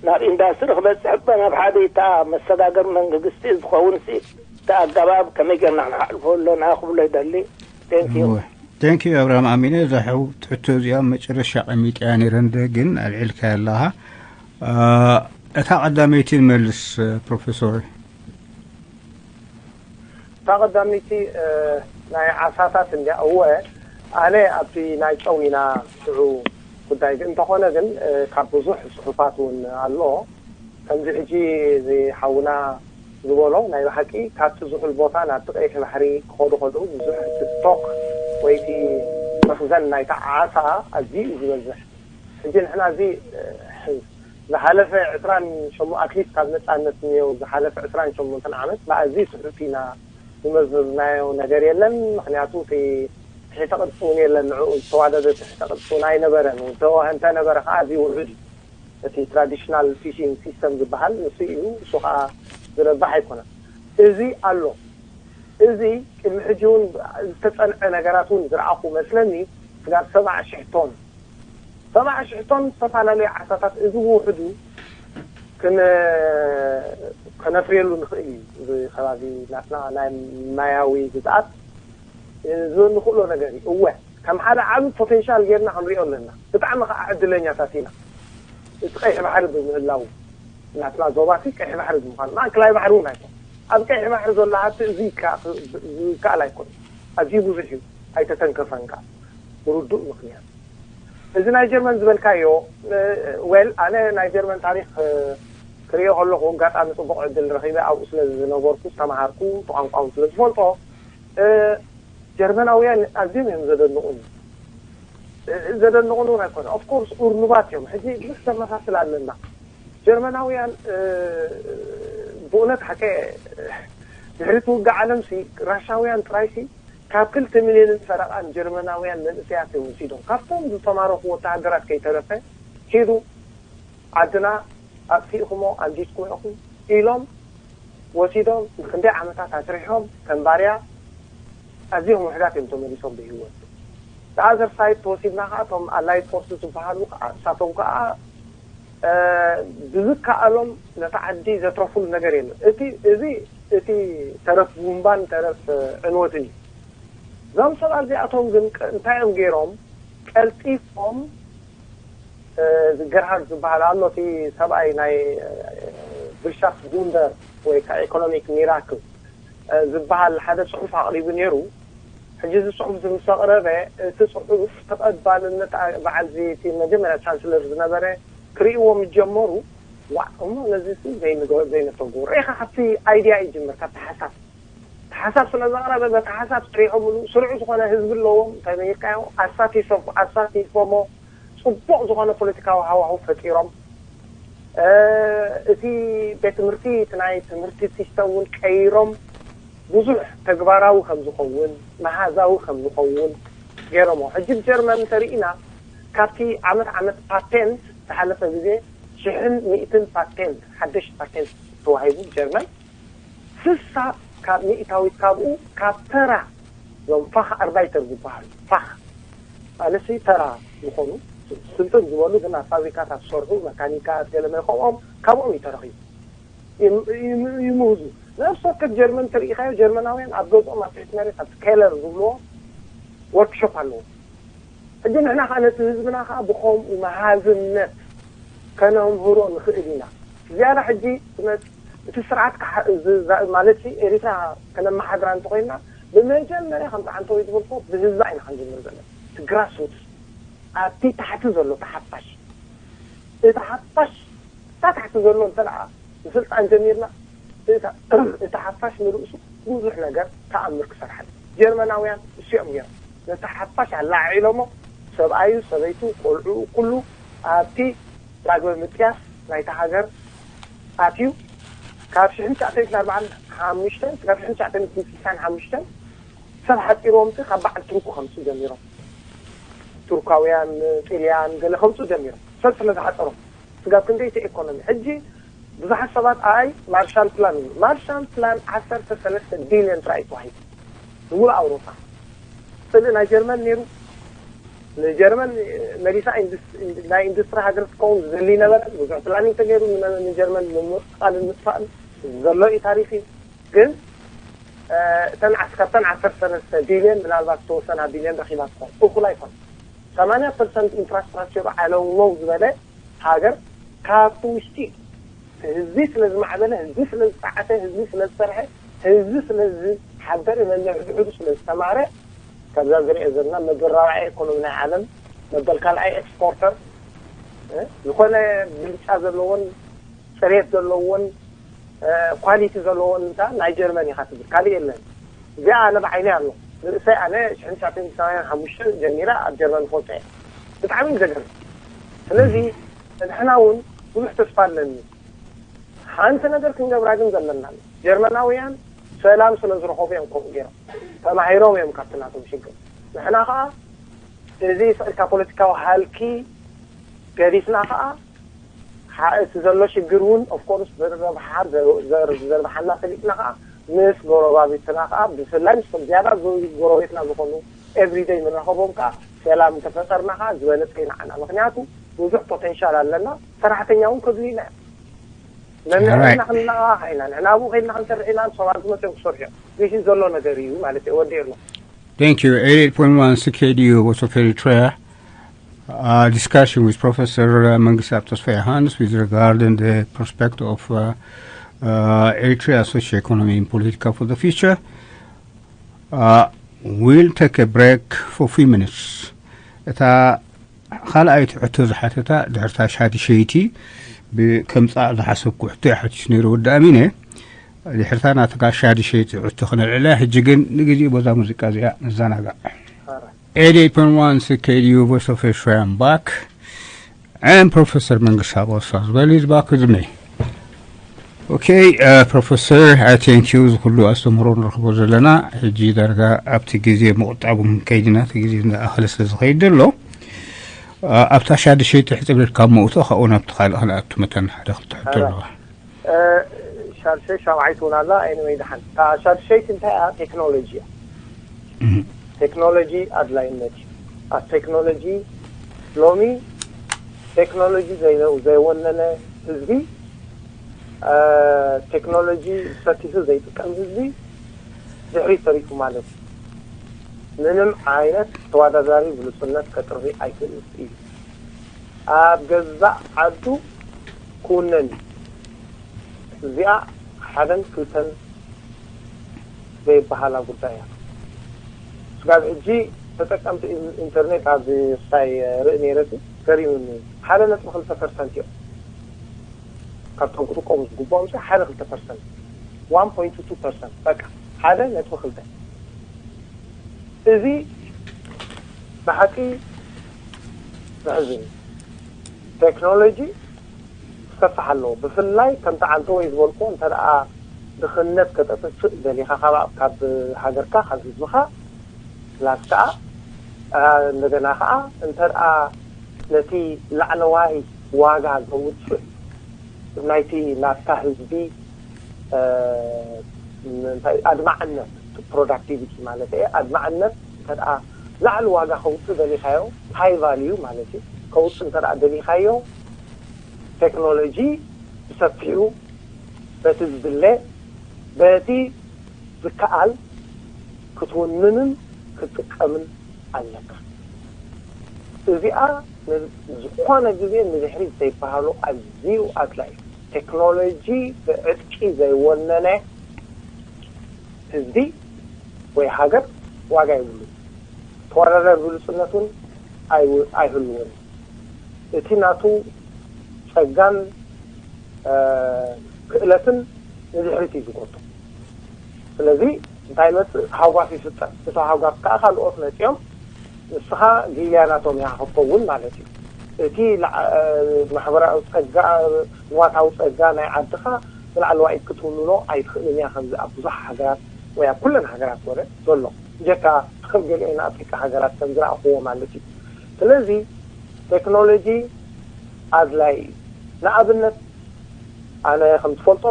ናብ ኢንዳስትሪ ክበጽሕ እባ ናብ ሓደ እታ መሰጋገሪ መንግስቲ ዝኸውን ሲ እቲ ኣገባብ ከመይ ጌርና ክንሓልፎ ኣለና ክብሎ ይደሊ። Thank you። Thank you ኣብርሃም ኣሚነ። እዛ ሕው ትሕቶ እዚኣ መጨረሻ ቀሚጥያ ነይረ እንደ ግን ኣልዒልካያ ኣለኻ። እ፣ እታ ቀዳመይቲ ንመልስ እ፣ ፕሮፌሰር። እታ ቀዳመይቲ እ፣ ናይ ዓሳታት እንዲያ። እወ፣ ኣነ ኣብቲ ናይ ጨው ኢና ሽዑ ጉዳይ ግን እንተኾነ ግን እ፣ ካብ ብዙሕ ጽሑፋት እውን ኣሎ። ከምዚ ሕጂ እዚ ሓውና ዝበሎ ናይ ብሓቂ ካብቲ ዝሑል ቦታ ናብቲ ቀይሕ ባሕሪ ክኸዱ ከለዉ ብዙሕ እቲ ስቶክ ወይ እቲ መኽዘን ናይቲ ዓሳ ኣዝዩ እዩ ዝበዝሕ። ሕጂ ንሕና እዚ እ፣ ዝሓለፈ ዕስራን ሸሞ ኣትሊስት ካብ ነፃነት እኒኦ ዝሓለፈ ዕስራን ሸሞንተን ዓመት ብኣዝዩ ትሑት ኢና ዝመዝናዮ ነገር የለን። ምክንያቱ እቲ ትሕተ ቅርፂ እውን የለን፣ ንዕኡ ዝተዋደደ ትሕተ ቅርፂ እውን ኣይነበረን። እንተ- እንተነበረ ከዓ ኣዝዩ ውሑድ እዩ። እቲ ትራዲሽናል ፊሽንግ ሲስተም ዝበሃል ንሱ እዩ። እሱ ከዓ ዝረባሕ ኣይኮነን። እዚ ኣሎ። እዚ ቅድሚ ሕጂ እውን ዝተፀንዐ ነገራት እውን ዝረኣኹ መስለኒ። ስጋብ ሰብዓ ሽሕ ቶን ሰብዓ ሽሕ ቶን ዝተፈላለዩ ዓሳታት እዚ ውሕዱ ክነ- ከነፍርየሉ ንኽእል እዩ። እዚ ከባቢ ናትና ናይ ማያዊ ግዝኣት እዚ ንኽእሎ ነገር እዩ። እወ ከም ሓደ ዓቢ ፖቴንሻል ጌርና ክንሪኦ ኣለና። ብጣዕሚ ከዓ ዕድለኛታት ኢና። እቲ ቀይሕ ባሕሪ ብምህላው ናትና ዞባሲ ቀይሕ ባሕሪ ብምዃኑ ማእከላይ ባሕሪ እውን ኣይኮን። ኣብ ቀይሕ ባሕሪ ዘሎ ሃብቲ እዚ ይከ- ይከኣል ኣይኮን። ኣዝዩ ብዙሕ እዩ። ኣይተተንከፈን ከዓ ብርዱእ ምክንያት። እዚ ናይ ጀርመን ዝበልካዮ እ፣ ዌል ኣነ ናይ ጀርመን ታሪክ እ፣ ክሪኦ ከለኹ ኣጋጣሚ ፅቡቅ ዕድል ረኺበ ኣብኡ ስለ ዝነበርኩ ዝተምሃርኩ እቲ ቋንቋ እውን ስለ ዝፈልጦ እ፣ ጀርመናውያን ኣዝዮም እዮም ዘደንቑኒ። እ፣ ዘደንቑኒ እውን ኣይኮነ ኦፍኮርስ እርኑባት እዮም። ሕጂ ብዙሕ ዘመሳስል ኣለና። ጀርመናውያን እ፣ ብእውነት ሓቀ ድሕሪ እቲ ውግእ ዓለም ሲ ራሻውያን ጥራይ ሲ ካብ ክልተ ሚልዮንን ፈረቓን ጀርመናውያን መንእሰያት እዮም ወሲዶም። ካብቶም ዝተማረኹ ወተሃደራት ከይተረፈ ኪዱ ዓድና ኣጥፊእኹሞ ኣንዲድኩም ኢኹም ኢሎም ወሲዶም ንክንደይ ዓመታት ኣስሪሖም ከም ባርያ ኣዝዮም ውሕዳት እዮም ተመሊሶም ብህይወት። The other side ተወሲድና ከዓ እቶም ኣላይድ ፎርስ ዝበሃሉ ከዓ እሳቶም ከዓ እ፣ ብዝከኣሎም ነታ ዓዲ ዘትረፉሉ ነገር የለን። እቲ እዚ እቲ ተረፍ ቡምባን ተረፍ እ፣ ዕንወትን እዩ። እዞም ሰባት እዚኣቶም ግን ቀ- እንታይ እዮም ገይሮም? ቀልጢፎም እ፣ እዚ ገርሃርድ ዝበሃል ኣሎ እቲ ሰብኣይ ናይ እ፣ ብርሻፍት ቡንደር ወይ ከዓ ኢኮኖሚክ ሚራክል እ፣ ዝበሃል ሓደ ፅሑፍ ኣቕሪቡ ነይሩ። ሕጂ እዚ ፅሑፍ እዚ ምስ ኣቕረበ እቲ ፅሑፍ ተቐባልነት ኣ- በዓል እዚ እቲ መጀመርያ ቻንስለር ዝነበረ ክርእይዎ ምስ ጀመሩ ዋዕ እሞ ነዚ ሲ ዘይንገ- ዘይነተግብሮ ኢኻ ካብቲ ኣይድያ ይጅምር ካብቲ ሓሳብ እቲ ሓሳብ ስለ ዘቕረበ በቲ ሓሳብ ሰሪሖምሉ ስሩዕ ዝኾነ ህዝቢ ኣለዎም እንተመሂርካዮ ኣሳቲፎ ኣሳቲፎሞ ፅቡቕ ዝኾነ ፖለቲካዊ ሃዋህው ፈጢሮም እቲ ቤት ትምህርቲ እቲ ናይ ትምህርቲ ሲስተም እውን ቀይሮም ብዙሕ ተግባራዊ ከም ዝኸውን መሃዛዊ ከም ዝኸውን ገይሮሞ። ሕጂ ብ ጀርመን እንተርኢና ካብቲ ዓመት ዓመት ፓቴንት ዝሓለፈ ግዜ ሽሕን ሚእትን ፓቴንት ሓደሽ ፓቴንት ተዋሂቡ ጀርመን ስሳ ካብ ሚእታዊት ካብኡ ካብ ተራ ዞም ፋኽ ኣርባይተር ዝበሃሉ ፋኽ ማለትሲ ተራ ዝኾኑ ስልጥን ዝበሉ ግን ኣብ ፋብሪካታት ዝሰርሑ መካኒካት ገለ መለ ከምኦም ካብኦም እዩ ተረኺቡ ይምህዙ። ነብሲ ወከፍ ጀርመን ተሪኢኻዮ ጀርመናውያን ኣብ ገዝኦም ኣብ ትሕቲ መሬት ኣብ ኬለር ዝብልዎ ወርክሾፕ ኣለዎ። ሕጂ ንሕና ከዓ ነቲ ህዝብና ከዓ ብኸምኡ መሃዝነት ከነምህሮ ንኽእል ኢና። ዝያዳ ሕጂ እቲ ስርዓት ማለት ኤሪትራ ከነመሓድራ እንተኮይንና ብመጀመርያ ከምቲ ዓንተወይ ዝበልኮ ብህዝባ ኢና ክንጅምር ዘለና። እቲ ግራስ ሩትስ ኣብቲ ታሕቲ ዘሎ ተሓፋሽ እቲ ሓፋሽ እታ ታሕቲ ዘሎ እንተ ደኣ ምስልጣን ጀሚርና እቲ ሓፋሽ ንርእሱ ብዙሕ ነገር ተኣምር ክሰርሓል። ጀርመናውያን እሲኦም እዮም ነቲ ሓፋሽ ኣላዓዒሎሞ፣ ሰብኣዩ፣ ሰበይቱ፣ ቆልዑ፣ ኩሉ ኣብቲ ዳግመ ምጥያስ ናይታ ሃገር ኣትዩ። ካብ ሽሕን ትሽዓተ ሚእትን ኣርባዓን ሓሙሽተን ካብ ሽሕን ትሽዓተ ሚእትን ስሳን ሓሙሽተን ሰብ ሓፂሮምቲ ካብ በዓል ቱርኩ ከምፅኡ ጀሚሮም፣ ቱርካውያን፣ ጥልያን፣ ገለ ከምፅኡ ጀሚሮም፣ ሰብ ስለ ዝሓፀሮም። ስጋብ ክንደይቲ ኢኮኖሚ ሕጂ ብዙሓት ሰባት ኣይ ማርሻል ፕላን እዩ። ማርሻል ፕላን ዓሰርተ ሰለስተ ቢልዮን ጥራይ እዩ ተዋሂቡ ንሙሉእ ኣውሮፓ። ስእሊ ናይ ጀርመን ነይሩ። ንጀርመን መሊሳ ኢንዱስ- ናይ ኢንዱስትሪ ሃገር ክትከውን ዝደሊ ነበረ። ብዙሕ ፕላኒንግ ተገይሩ፣ ን- ንጀርመን ንምቕጻልን ምጥፋእን ዘሎ እዩ ታሪክ እዩ። ግን እተን ዓስ- ካብተን ዓሰርተ ሰለስተ ቢልዮን ምናልባት ዝተወሰና ቢልዮን ረኪባ ትኾን፣ እኩል ኣይኮን። ሰማንያ ፐርሰንት ኢንፍራስትራክቸሩ ዓለውለው ዝበለ ሃገር ካብቲ ውሽጢ ህዝቢ ስለ ዝማዕበለ፣ ህዝቢ ስለ ዝፀዓተ፣ ህዝቢ ስለ ዝሰርሐ፣ ህዝቢ ስለ ዝሓበረ፣ ነንሕድሕዱ ስለ ዝተማረ፣ ካብዛ ዝሪኦ ዘለና መበል ራብዓይ ኢኮኖሚ ናይ ዓለም፣ መበል ካልኣይ ኤክስፖርተር፣ እ፣ ዝኾነ ብልጫ ዘለዎን ፅሬት ዘለዎን እ፣ ኳሊቲ ዘለዎን ህንፃ ናይ ጀርመን ኢኻ ትብል፣ ካልእ የለን። እዚኣ ኣነ ብዓይነይ ኣሎ። ንርእሰይ ኣነ ሽሕን ትሽዓተ ሚእትን ሰማንያን ሓሙሽተን ጀሚራ ኣብ ጀርመን ዝፈልጦ እየ። ብጣዕሚ እዩ ዘገርም። ስለዚ ንሕና እውን ብዙሕ ተስፋ ኣለኒ። ሓንቲ ነገር ክንገብራ ግን ዘለና፣ ጀርመናውያን ሰላም ስለ ዝረኸቡ እዮም ከምኡ ገይሮም። ተማሂሮም እዮም ካብቲ ናቶም ሽግር። ንሕና ከዓ እዚ ስዕልካ ፖለቲካዊ ሃልኪ ገዲፍና ከዓ ካ- እቲ ዘሎ ሽግር እውን ኦፍኮርስ ዘረብሓ ዘረብሓና ፈሊጥና ከዓ ምስ ጎረባብትና ከዓ ብፍላይ ምስ ዝያዳ ጎረቤትና ዝኾኑ ኤቭሪደይ ንራኸቦም ከዓ ሰላም እንተፈጠርና ከዓ ዝበለፀ ይንዓና። ምክንያቱ ብዙሕ ፖቴንሻል ኣለና። ሰራሕተኛ እውን ከድልዩና እዮም። ነንዕና ክንነቃቃሕ ኢና፣ ንሕና ኣብኡ ከይድና ክንሰርሕ ኢና፣ ሰባት ዝመፅኦም ክሰርሑ እዮም። እዚ ዘሎ ነገር እዩ ማለት እዩ። ወዲኤርና Thank you. eighty-eight point one C K D U Voice of Eritrea. Uh, discussion with Professor Mengisab Tasfa Hans with regarding the prospect of uh, uh, Eritrea socio-economy and politica for the future. Uh, we'll take a break for a few minutes. እታ ካልኣይቲ ሕቶ ዝሓተታ ድሕርታ ሻድሸይቲ ብከምፃእ ዝሓሰብኩ ሕቶ ይሓትሽ ነይሩ ወዲ ኣሚነ። ድሕርታ ናትካ ሻድሸይቲ ሕቶ ክነልዕላ ሕጂ ግን ንግዜ በዛ ሙዚቃ እዚኣ ንዘናጋዕ። Eighty-eight point one C K D U Voice of Eritrea, I'm back. And Professor Mengisab also as well is back with me. Okay, uh, Professor, I thank you. ዝኩሉ ኣስተምህሮ ንረኽቦ ዘለና ሕጂ ዳርጋ ኣብቲ ግዜ ምቑጣቡ ክንከይድ ኢና፣ እቲ ግዜ እንዳኣኸለ ስለ ዝኸይድ ዘሎ። Uh, ኣብታ ሻድሸይቲ ሕፅብ ኢልካ ምውቶ ካብኡ ናብቲ ካልእ ክንኣቱ መተን ሓደ ክልተ ሕቶ ኣለዋ። ሻድሸይ ሻብዓይቲ እውን ኣላ። ኤኒወይ ደሓን፣ እታ ሻድሸይቲ እንታይ እያ? ቴክኖሎጂ እያ። ቴክኖሎጂ ኣድላይነት እዩ። ኣብ ቴክኖሎጂ ሎሚ ቴክኖሎጂ ዘይነ- ዘይወነነ ህዝቢ፣ ቴክኖሎጂ ሰቲሑ ዘይጥቀም ህዝቢ ድሕሪት ተሪፉ ማለት እዩ። ምንም ዓይነት ተወዳዳሪ ብሉፅነት ከጥሪ ኣይክእልን እዩ። ኣብ ገዛእ ዓዱ ክውነን እዩ። እዚኣ ሓደን ክልተን ዘይበሃላ ጉዳይ እያ። ስጋብ ሕጂ ተጠቀምቲ ኢንተርኔት ኣብ ሳይ ርኢ ነይረ፣ ገሪሙኒ። ሓደ ነጥቢ ክልተ ፐርሰንት እዮም ካብቶም ክጥቀሙ ዝግብኦም፣ ሓደ ክልተ ፐርሰንት፣ ዋን ፖይንት ቱ ፐርሰንት፣ በቃ ሓደ ነጥቢ ክልተ። እዚ ብሓቂ ዘሕዝን እዩ። ቴክኖሎጂ ክሰፍሕ ኣለዎ። ብፍላይ ከምቲ ዓንተወይ ዝበልኩ፣ እንተ ደኣ ድኽነት ከተጥፍእ ደሊኻ፣ ካብ ካብ ሃገርካ፣ ካብ ህዝብኻ፣ ፕላስ ከዓ እንደገና ከዓ እንተ ደኣ ነቲ ላዕለዋይ ዋጋ ዘውፅእ ናይቲ ናትካ ህዝቢ እንታይ ኣድማዕነት፣ ፕሮዳክቲቪቲ ማለት እየ፣ ኣድማዕነት እንተ ደኣ ላዕሊ ዋጋ ከውፅእ ደሊኻዮ፣ ሃይ ቫልዩ ማለት እዩ፣ ከውፅእ እንተ ደኣ ደሊኻዮ፣ ቴክኖሎጂ ብሰፊሑ በቲ ዝድለ፣ በቲ ዝከኣል ክትውንንን ክትጥቀምን ኣለካ። እዚኣ ዝኾነ ግዜ ንድሕሪት ዘይበሃሉ ኣዝዩ ኣድላይ። ቴክኖሎጂ ብዕጥቂ ዘይወነነ ህዝቢ ወይ ሃገር ዋጋ የብሉን። ተወዳዳሪ ብሉፅነት እውን ኣይህልዎን። እቲ ናቱ ፀጋን ክእለትን ንድሕሪት እዩ ዝጎቶ። ስለዚ እንታይ ይመፅእ? ሃጓፍ ይፍጠር። እቲ ሃጓፍ ከዓ ካልኦት መፂኦም ንስኻ ጊልያ ናቶም ኢኻ ክትከውን ማለት እዩ። እቲ ላዕ- ማሕበራዊ ፀጋ፣ ንዋታዊ ፀጋ ናይ ዓድኻ ብላዕለዋይ ክትውንኖ ኣይትኽእልን እያ። ከምዚ ኣብ ብዙሕ ሃገራት ወይ ኣብ ኩለን ሃገራት ወረ ዘሎ ጀካ ከም ገሊአን ኣፍሪቃ ሃገራት ከም ዝረኣኽዎ ማለት እዩ። ስለዚ ቴክኖሎጂ ኣድላይ እዩ። ንኣብነት ኣነ ከም ትፈልጦ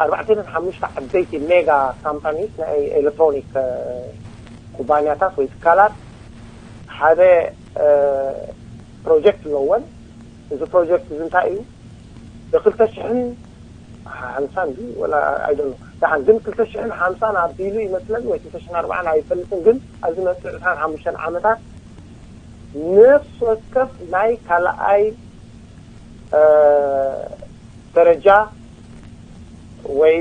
ኣርባዕተን ሓሙሽተ ዓበይቲ ሜጋ ካምፓኒስ ናይ ኤሌክትሮኒክ ኩባንያታት ወይ ትካላት ሓደ ፕሮጀክት ኣለወን። እዚ ፕሮጀክት እዚ እንታይ እዩ? ብክልተ ሽሕን ሓምሳን ድዩ ወላ ኣይደሎ ደሓን ግን ክልተ ሽሕን ሓምሳን ኣቢሉ ይመስለኒ ወይ ክልተ ሽሕን ኣርባዓን ኣይፈልጥን፣ ግን ኣብዚ መፅእ ዕስራን ሓሙሽተን ዓመታት ነፍሲ ወከፍ ናይ ካልኣይ ደረጃ ወይ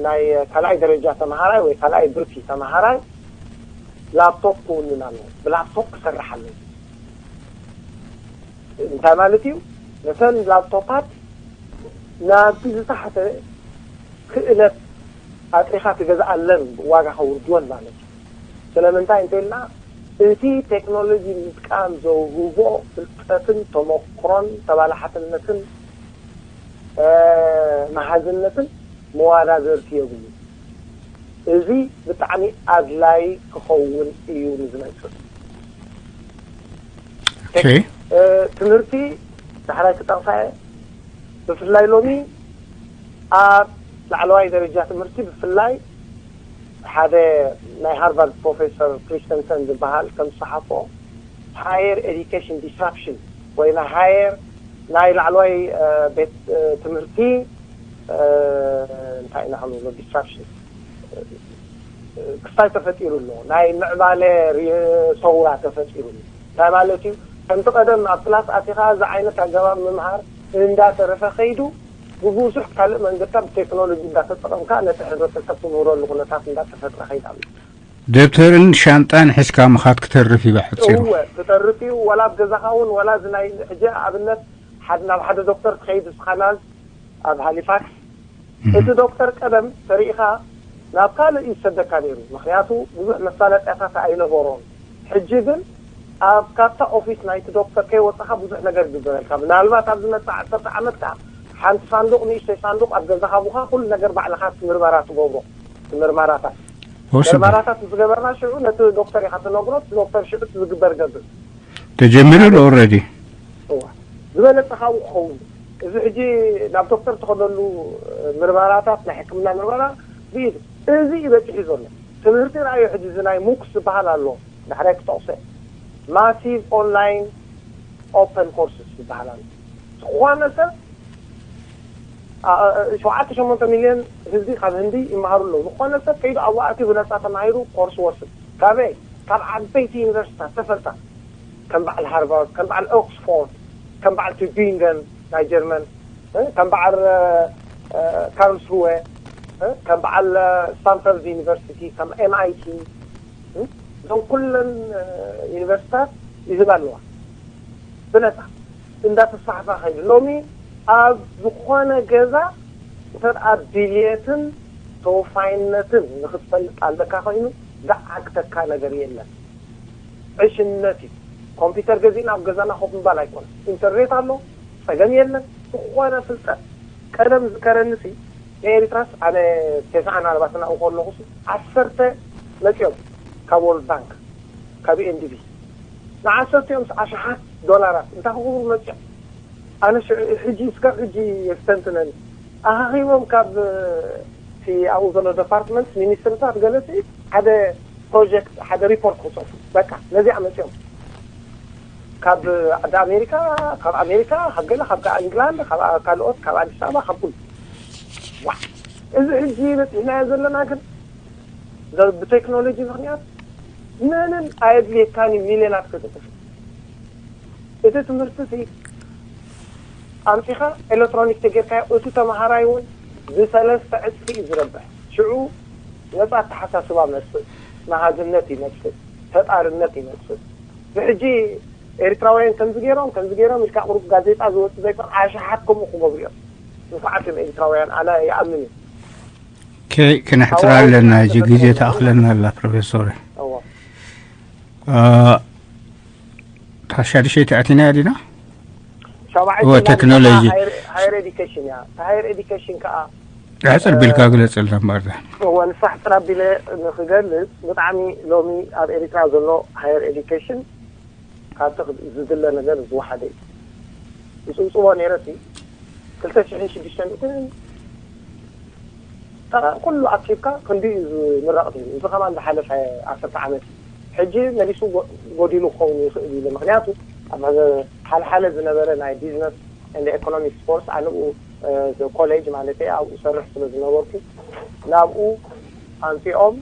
ናይ ካልኣይ ደረጃ ተምሃራይ ወይ ካልኣይ ብርኪ ተምሃራይ ላፕቶፕ ክውንን ኣለዎ። ብላፕቶፕ ክሰርሕ ኣለዎ። እንታይ ማለት እዩ? ነተን ላፕቶፓት ናብቲ ዝተሓተ ክእለት ኣጥሪኻ ትገዝኣለን ዋጋ ከውርድወን ማለት እዩ። ስለምንታይ እንተልና እቲ ቴክኖሎጂ ምጥቃም ዘውህቦ ፍልጠትን ተመክሮን ተባላሓትነትን መሃዝነትን መዋዳደርቲ የብሉ። እዚ ብጣዕሚ ኣድላይ ክኸውን እዩ ንዝመፅእ ትምህርቲ። ዳሕራይ ክጠቕሳ ብፍላይ ሎሚ ኣብ ላዕለዋይ ደረጃ ትምህርቲ ብፍላይ ሓደ ናይ ሃርቫርድ ፕሮፌሰር ክሪስተንሰን ዝበሃል ከም ዝሰሓፎ higher education disruption ወይ ናይ higher ናይ ላዕለዋይ ቤት ትምህርቲ እንታይ ኢና ክንብሎ disruption ክስታይ ተፈጢሩ ኣሎ። ናይ ምዕባለ ሰውራ ተፈጢሩ ኣሎ። እንታይ ማለት እዩ? ከምቲ ቀደም ኣብ ክላስ ኣቲኻ እዚ ዓይነት ኣገባብ ምምሃር እንዳተረፈ ከይዱ ብብዙሕ ካልእ መንገድታት ብቴክኖሎጂ እንዳተጠቐምካ ነቲ ሕብረተሰብ ትምህረሉ ኩነታት እንዳተፈጥረ ከይድ ኣሎ። ደብተርን ሻንጣን ሒዝካ ምኻድ ክተርፍ እዩ ብሓፂሩ። እወ ክተርፍ እዩ። ዋላ ኣብ ገዛኻ እውን ዋላ እዚ ናይ ሕጂ ኣብነት ሓደ ናብ ሓደ ዶክተር ትኸይድ እስኻ ናዝ ኣብ ሃሊፋክስ እቲ ዶክተር ቀደም ተሪኢኻ ናብ ካልእ እዩ ዝሰደካ ነይሩ። ምክንያቱ ብዙሕ መሳለጥያታት ኣይነበሮን። ሕጂ ግን ኣብ ካብታ ኦፊስ ናይቲ ዶክተር ከይወፃኻ ብዙሕ ነገር ይግበረልካ። ምናልባት ኣብ ዝመፅእ ዓሰርተ ዓመት ከዓ ሓንቲ ሳንዱቕ ንእሽተይ ሳንዱቕ ኣብ ገዛኻ ቡኻ ኩሉ ነገር ባዕልኻ ምርመራ ትገብሮ። ምርመራታት ምርመራታት ዝገበርና ሽዑ ነቲ ዶክተር ኢኻ ትነግሮ። እቲ ዶክተር ሽዑ ዝግበር ገብር። ተጀሚሩ ኣሎ ኦልሬዲ። እዋ ዝበለፀ ካብኡ ክኸውን እዚ ሕጂ ናብ ዶክተር ትኸደሉ ምርመራታት ናይ ሕክምና ምርመራ ብኢድ እዚ እዩ በፂሑ ዘሎ። ትምህርቲ ርኣዮ ሕጂ እዚ ናይ ሙክስ ዝበሃል ኣሎ ዳሕራይ ክጠቕሶ massive online open courses ዝበሃል ኣሎ። ዝኾነ ሰብ ሸውዓተ ሸሞንተ ሚልዮን ህዝቢ ካብ ህንዲ ይመሃሩ ኣለዉ። ዝኾነ ሰብ ከይዱ ኣብኡ ኣትዩ ብነፃ ተማሂሩ ኮርስ ወስድ ካበይ ካብ ዓበይቲ ዩኒቨርሲታት ተፈልጣ ከም በዓል ሃርቫርድ ከም በዓል ኦክስፎርድ ከም በዓል ቱቢንገን ናይ ጀርመን ከም በዓል ካርልስሩወ ከም በዓል ስታንፈርድ ዩኒቨርሲቲ ከም ኤምኣይቲ እዞም ኩለን ዩኒቨርሲታት ይህባ ኣለዋ ብነፃ እንዳተስፋሕፋ ከይዱ ሎሚ ኣብ ዝኾነ ገዛ እንተ ድልየትን ተወፋይነትን ንክትፈልጥ ኣለካ ኮይኑ ዝዓግተካ ነገር የለን። ዕሽነት እዩ። ኮምፒውተር ገዚእና ኣብ ገዛና ኮፍ ምባል ኣይኮነ። ኢንተርኔት ኣሎ፣ ፀገም የለን። ዝኾነ ፍልጠት ቀደም ዝከረኒ ሲ ንኤሪትራስ ኣነ ተስዓን ኣርባዕተን ኣብኡ ከለኹ ሲ ዓሰርተ መፂኦም ካብ ወርልድ ባንክ ካብ ኤንዲቢ ንዓሰርቲኦም ኣሽሓት ዶላራት እንታይ ክገብሩ መፂኦም ኣነ ሽዑ ሕጂ እስካብ ሕጂ የስተንትነኒ ኣኻኺቦም ካብ እቲ ኣብኡ ዘሎ ዲፓርትመንት ሚኒስትርታት ገለ ሓደ ፕሮጀክት ሓደ ሪፖርት ክፅሑ በቃ ነዚኣ መፂኦም ካብ ዓዲ ኣሜሪካ ካብ ኣሜሪካ ካብ ገለ ካብ ኢንግላንድ ካብ ካልኦት ካብ ኣዲስ ኣበባ ካብ ኩሉ እዚ ሕጂ በፂሕናዮ ዘለና ግን ብቴክኖሎጂ ምክንያት ምንም ኣየድልየካን ሚልዮናት ክትጥፍ እቲ ትምህርቲ ሲ ኣምፂኻ ኤሌክትሮኒክ ተጌርካዮ እቲ ተምሃራይ እውን ብሰለስተ ዕፅፊ እዩ ዝረብሕ ሽዑ ነፃ ኣተሓሳስባ መፅእ መሃዝነት ይመፅእ ፈጣርነት ይመፅእ ብሕጂ ኤርትራውያን ከምዚ ገይሮም ከምዚ ገይሮም ኢልካ ቁሩብ ጋዜጣ ዝወፅእ ዘይኮን ኣሽሓት ከምኡ ክገብሩ እዮም ንፉዓት እዮም ኤርትራውያን ኣነ ይኣምን እዩ ከይ ክነሕፅራ ኣለና። እዚ ግዜ ተኣኽለና ኣላ ፕሮፌሶር። እታ ሻድሸይቲ ኣቲና ዲና? ሻባዓይቲ እወ፣ ማለት ቴክኖሎጂ። ሃየር ኤዲኬሽን እያ። ሃየር ኤዲኬሽን ከዓ ኣሕፅር ቢልካ ግለፀልና እምበኣር። እወ፣ ንሳ ኣሕፅር ኣቢለ ንክገልፅ፣ ብጣዕሚ ሎሚ ኣብ ኤሪትራ ዘሎ ሃየር ኤዲኬሽን ካብቲ ዝድለ ነገር ዝወሓደ እዩ። ዝፅብፅቦ ነይረ እቲ ክልተ ሽሕን ሽዱሽተ ሚእትን ጠራር ኩሉ ኣኪብካ ክንዲ እዩ ዝምረቕ ነይሩ። እዚ ከማን ዝሓለፈ ዓሰርተ ዓመት እዩ። ሕጂ መሊሱ ጎ-፣ ጎዲሉ ክኸውን ይኽእል እዩ። ምክንያቱ ኣብ ሓደ ሓደ ዝነበረ ናይ ቢዝነስ ኤንድ ኢኮኖሚክስ ኮርስ ኣነኡ ኮሌጅ ማለት ኣብኡ ሰርሕ ስለ ዝነበርኩ ናብኡ ኣምፂኦም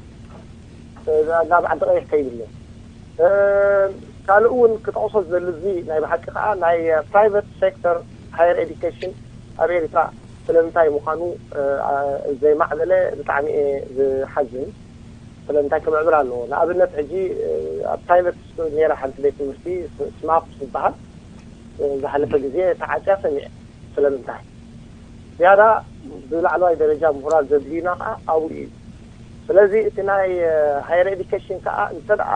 ናብ ዓዲ ቀይሕ ከይድሎ። ካልእ እውን ክጠቕሶ ዝደሊ እዚ ናይ ብሓቂ ከዓ ናይ ፕራይቨት ሴክተር ሃየር ኤዲኬሽን ኣብ ኤሪትራ ስለምንታይ ምዃኑ ዘይማዕበለ ብጣዕሚ እየ ዝሓዝን። ስለምንታይ ክምዕብል ኣለዎ? ንኣብነት ሕጂ ኣብ ፕራይቨት ነራ ሓንቲ ቤት ትምህርቲ ስማፕ ዝበሃል ዝሓለፈ ግዜ ተዓፅያ ሰሚዐ። ስለምንታይ ዝያዳ ብላዕለዋይ ደረጃ ምሁራት ዘድልዩና ከዓ ኣብኡ እዩ። ስለዚ እቲ ናይ ሃየር ኤዲኬሽን ከዓ እንተ ደኣ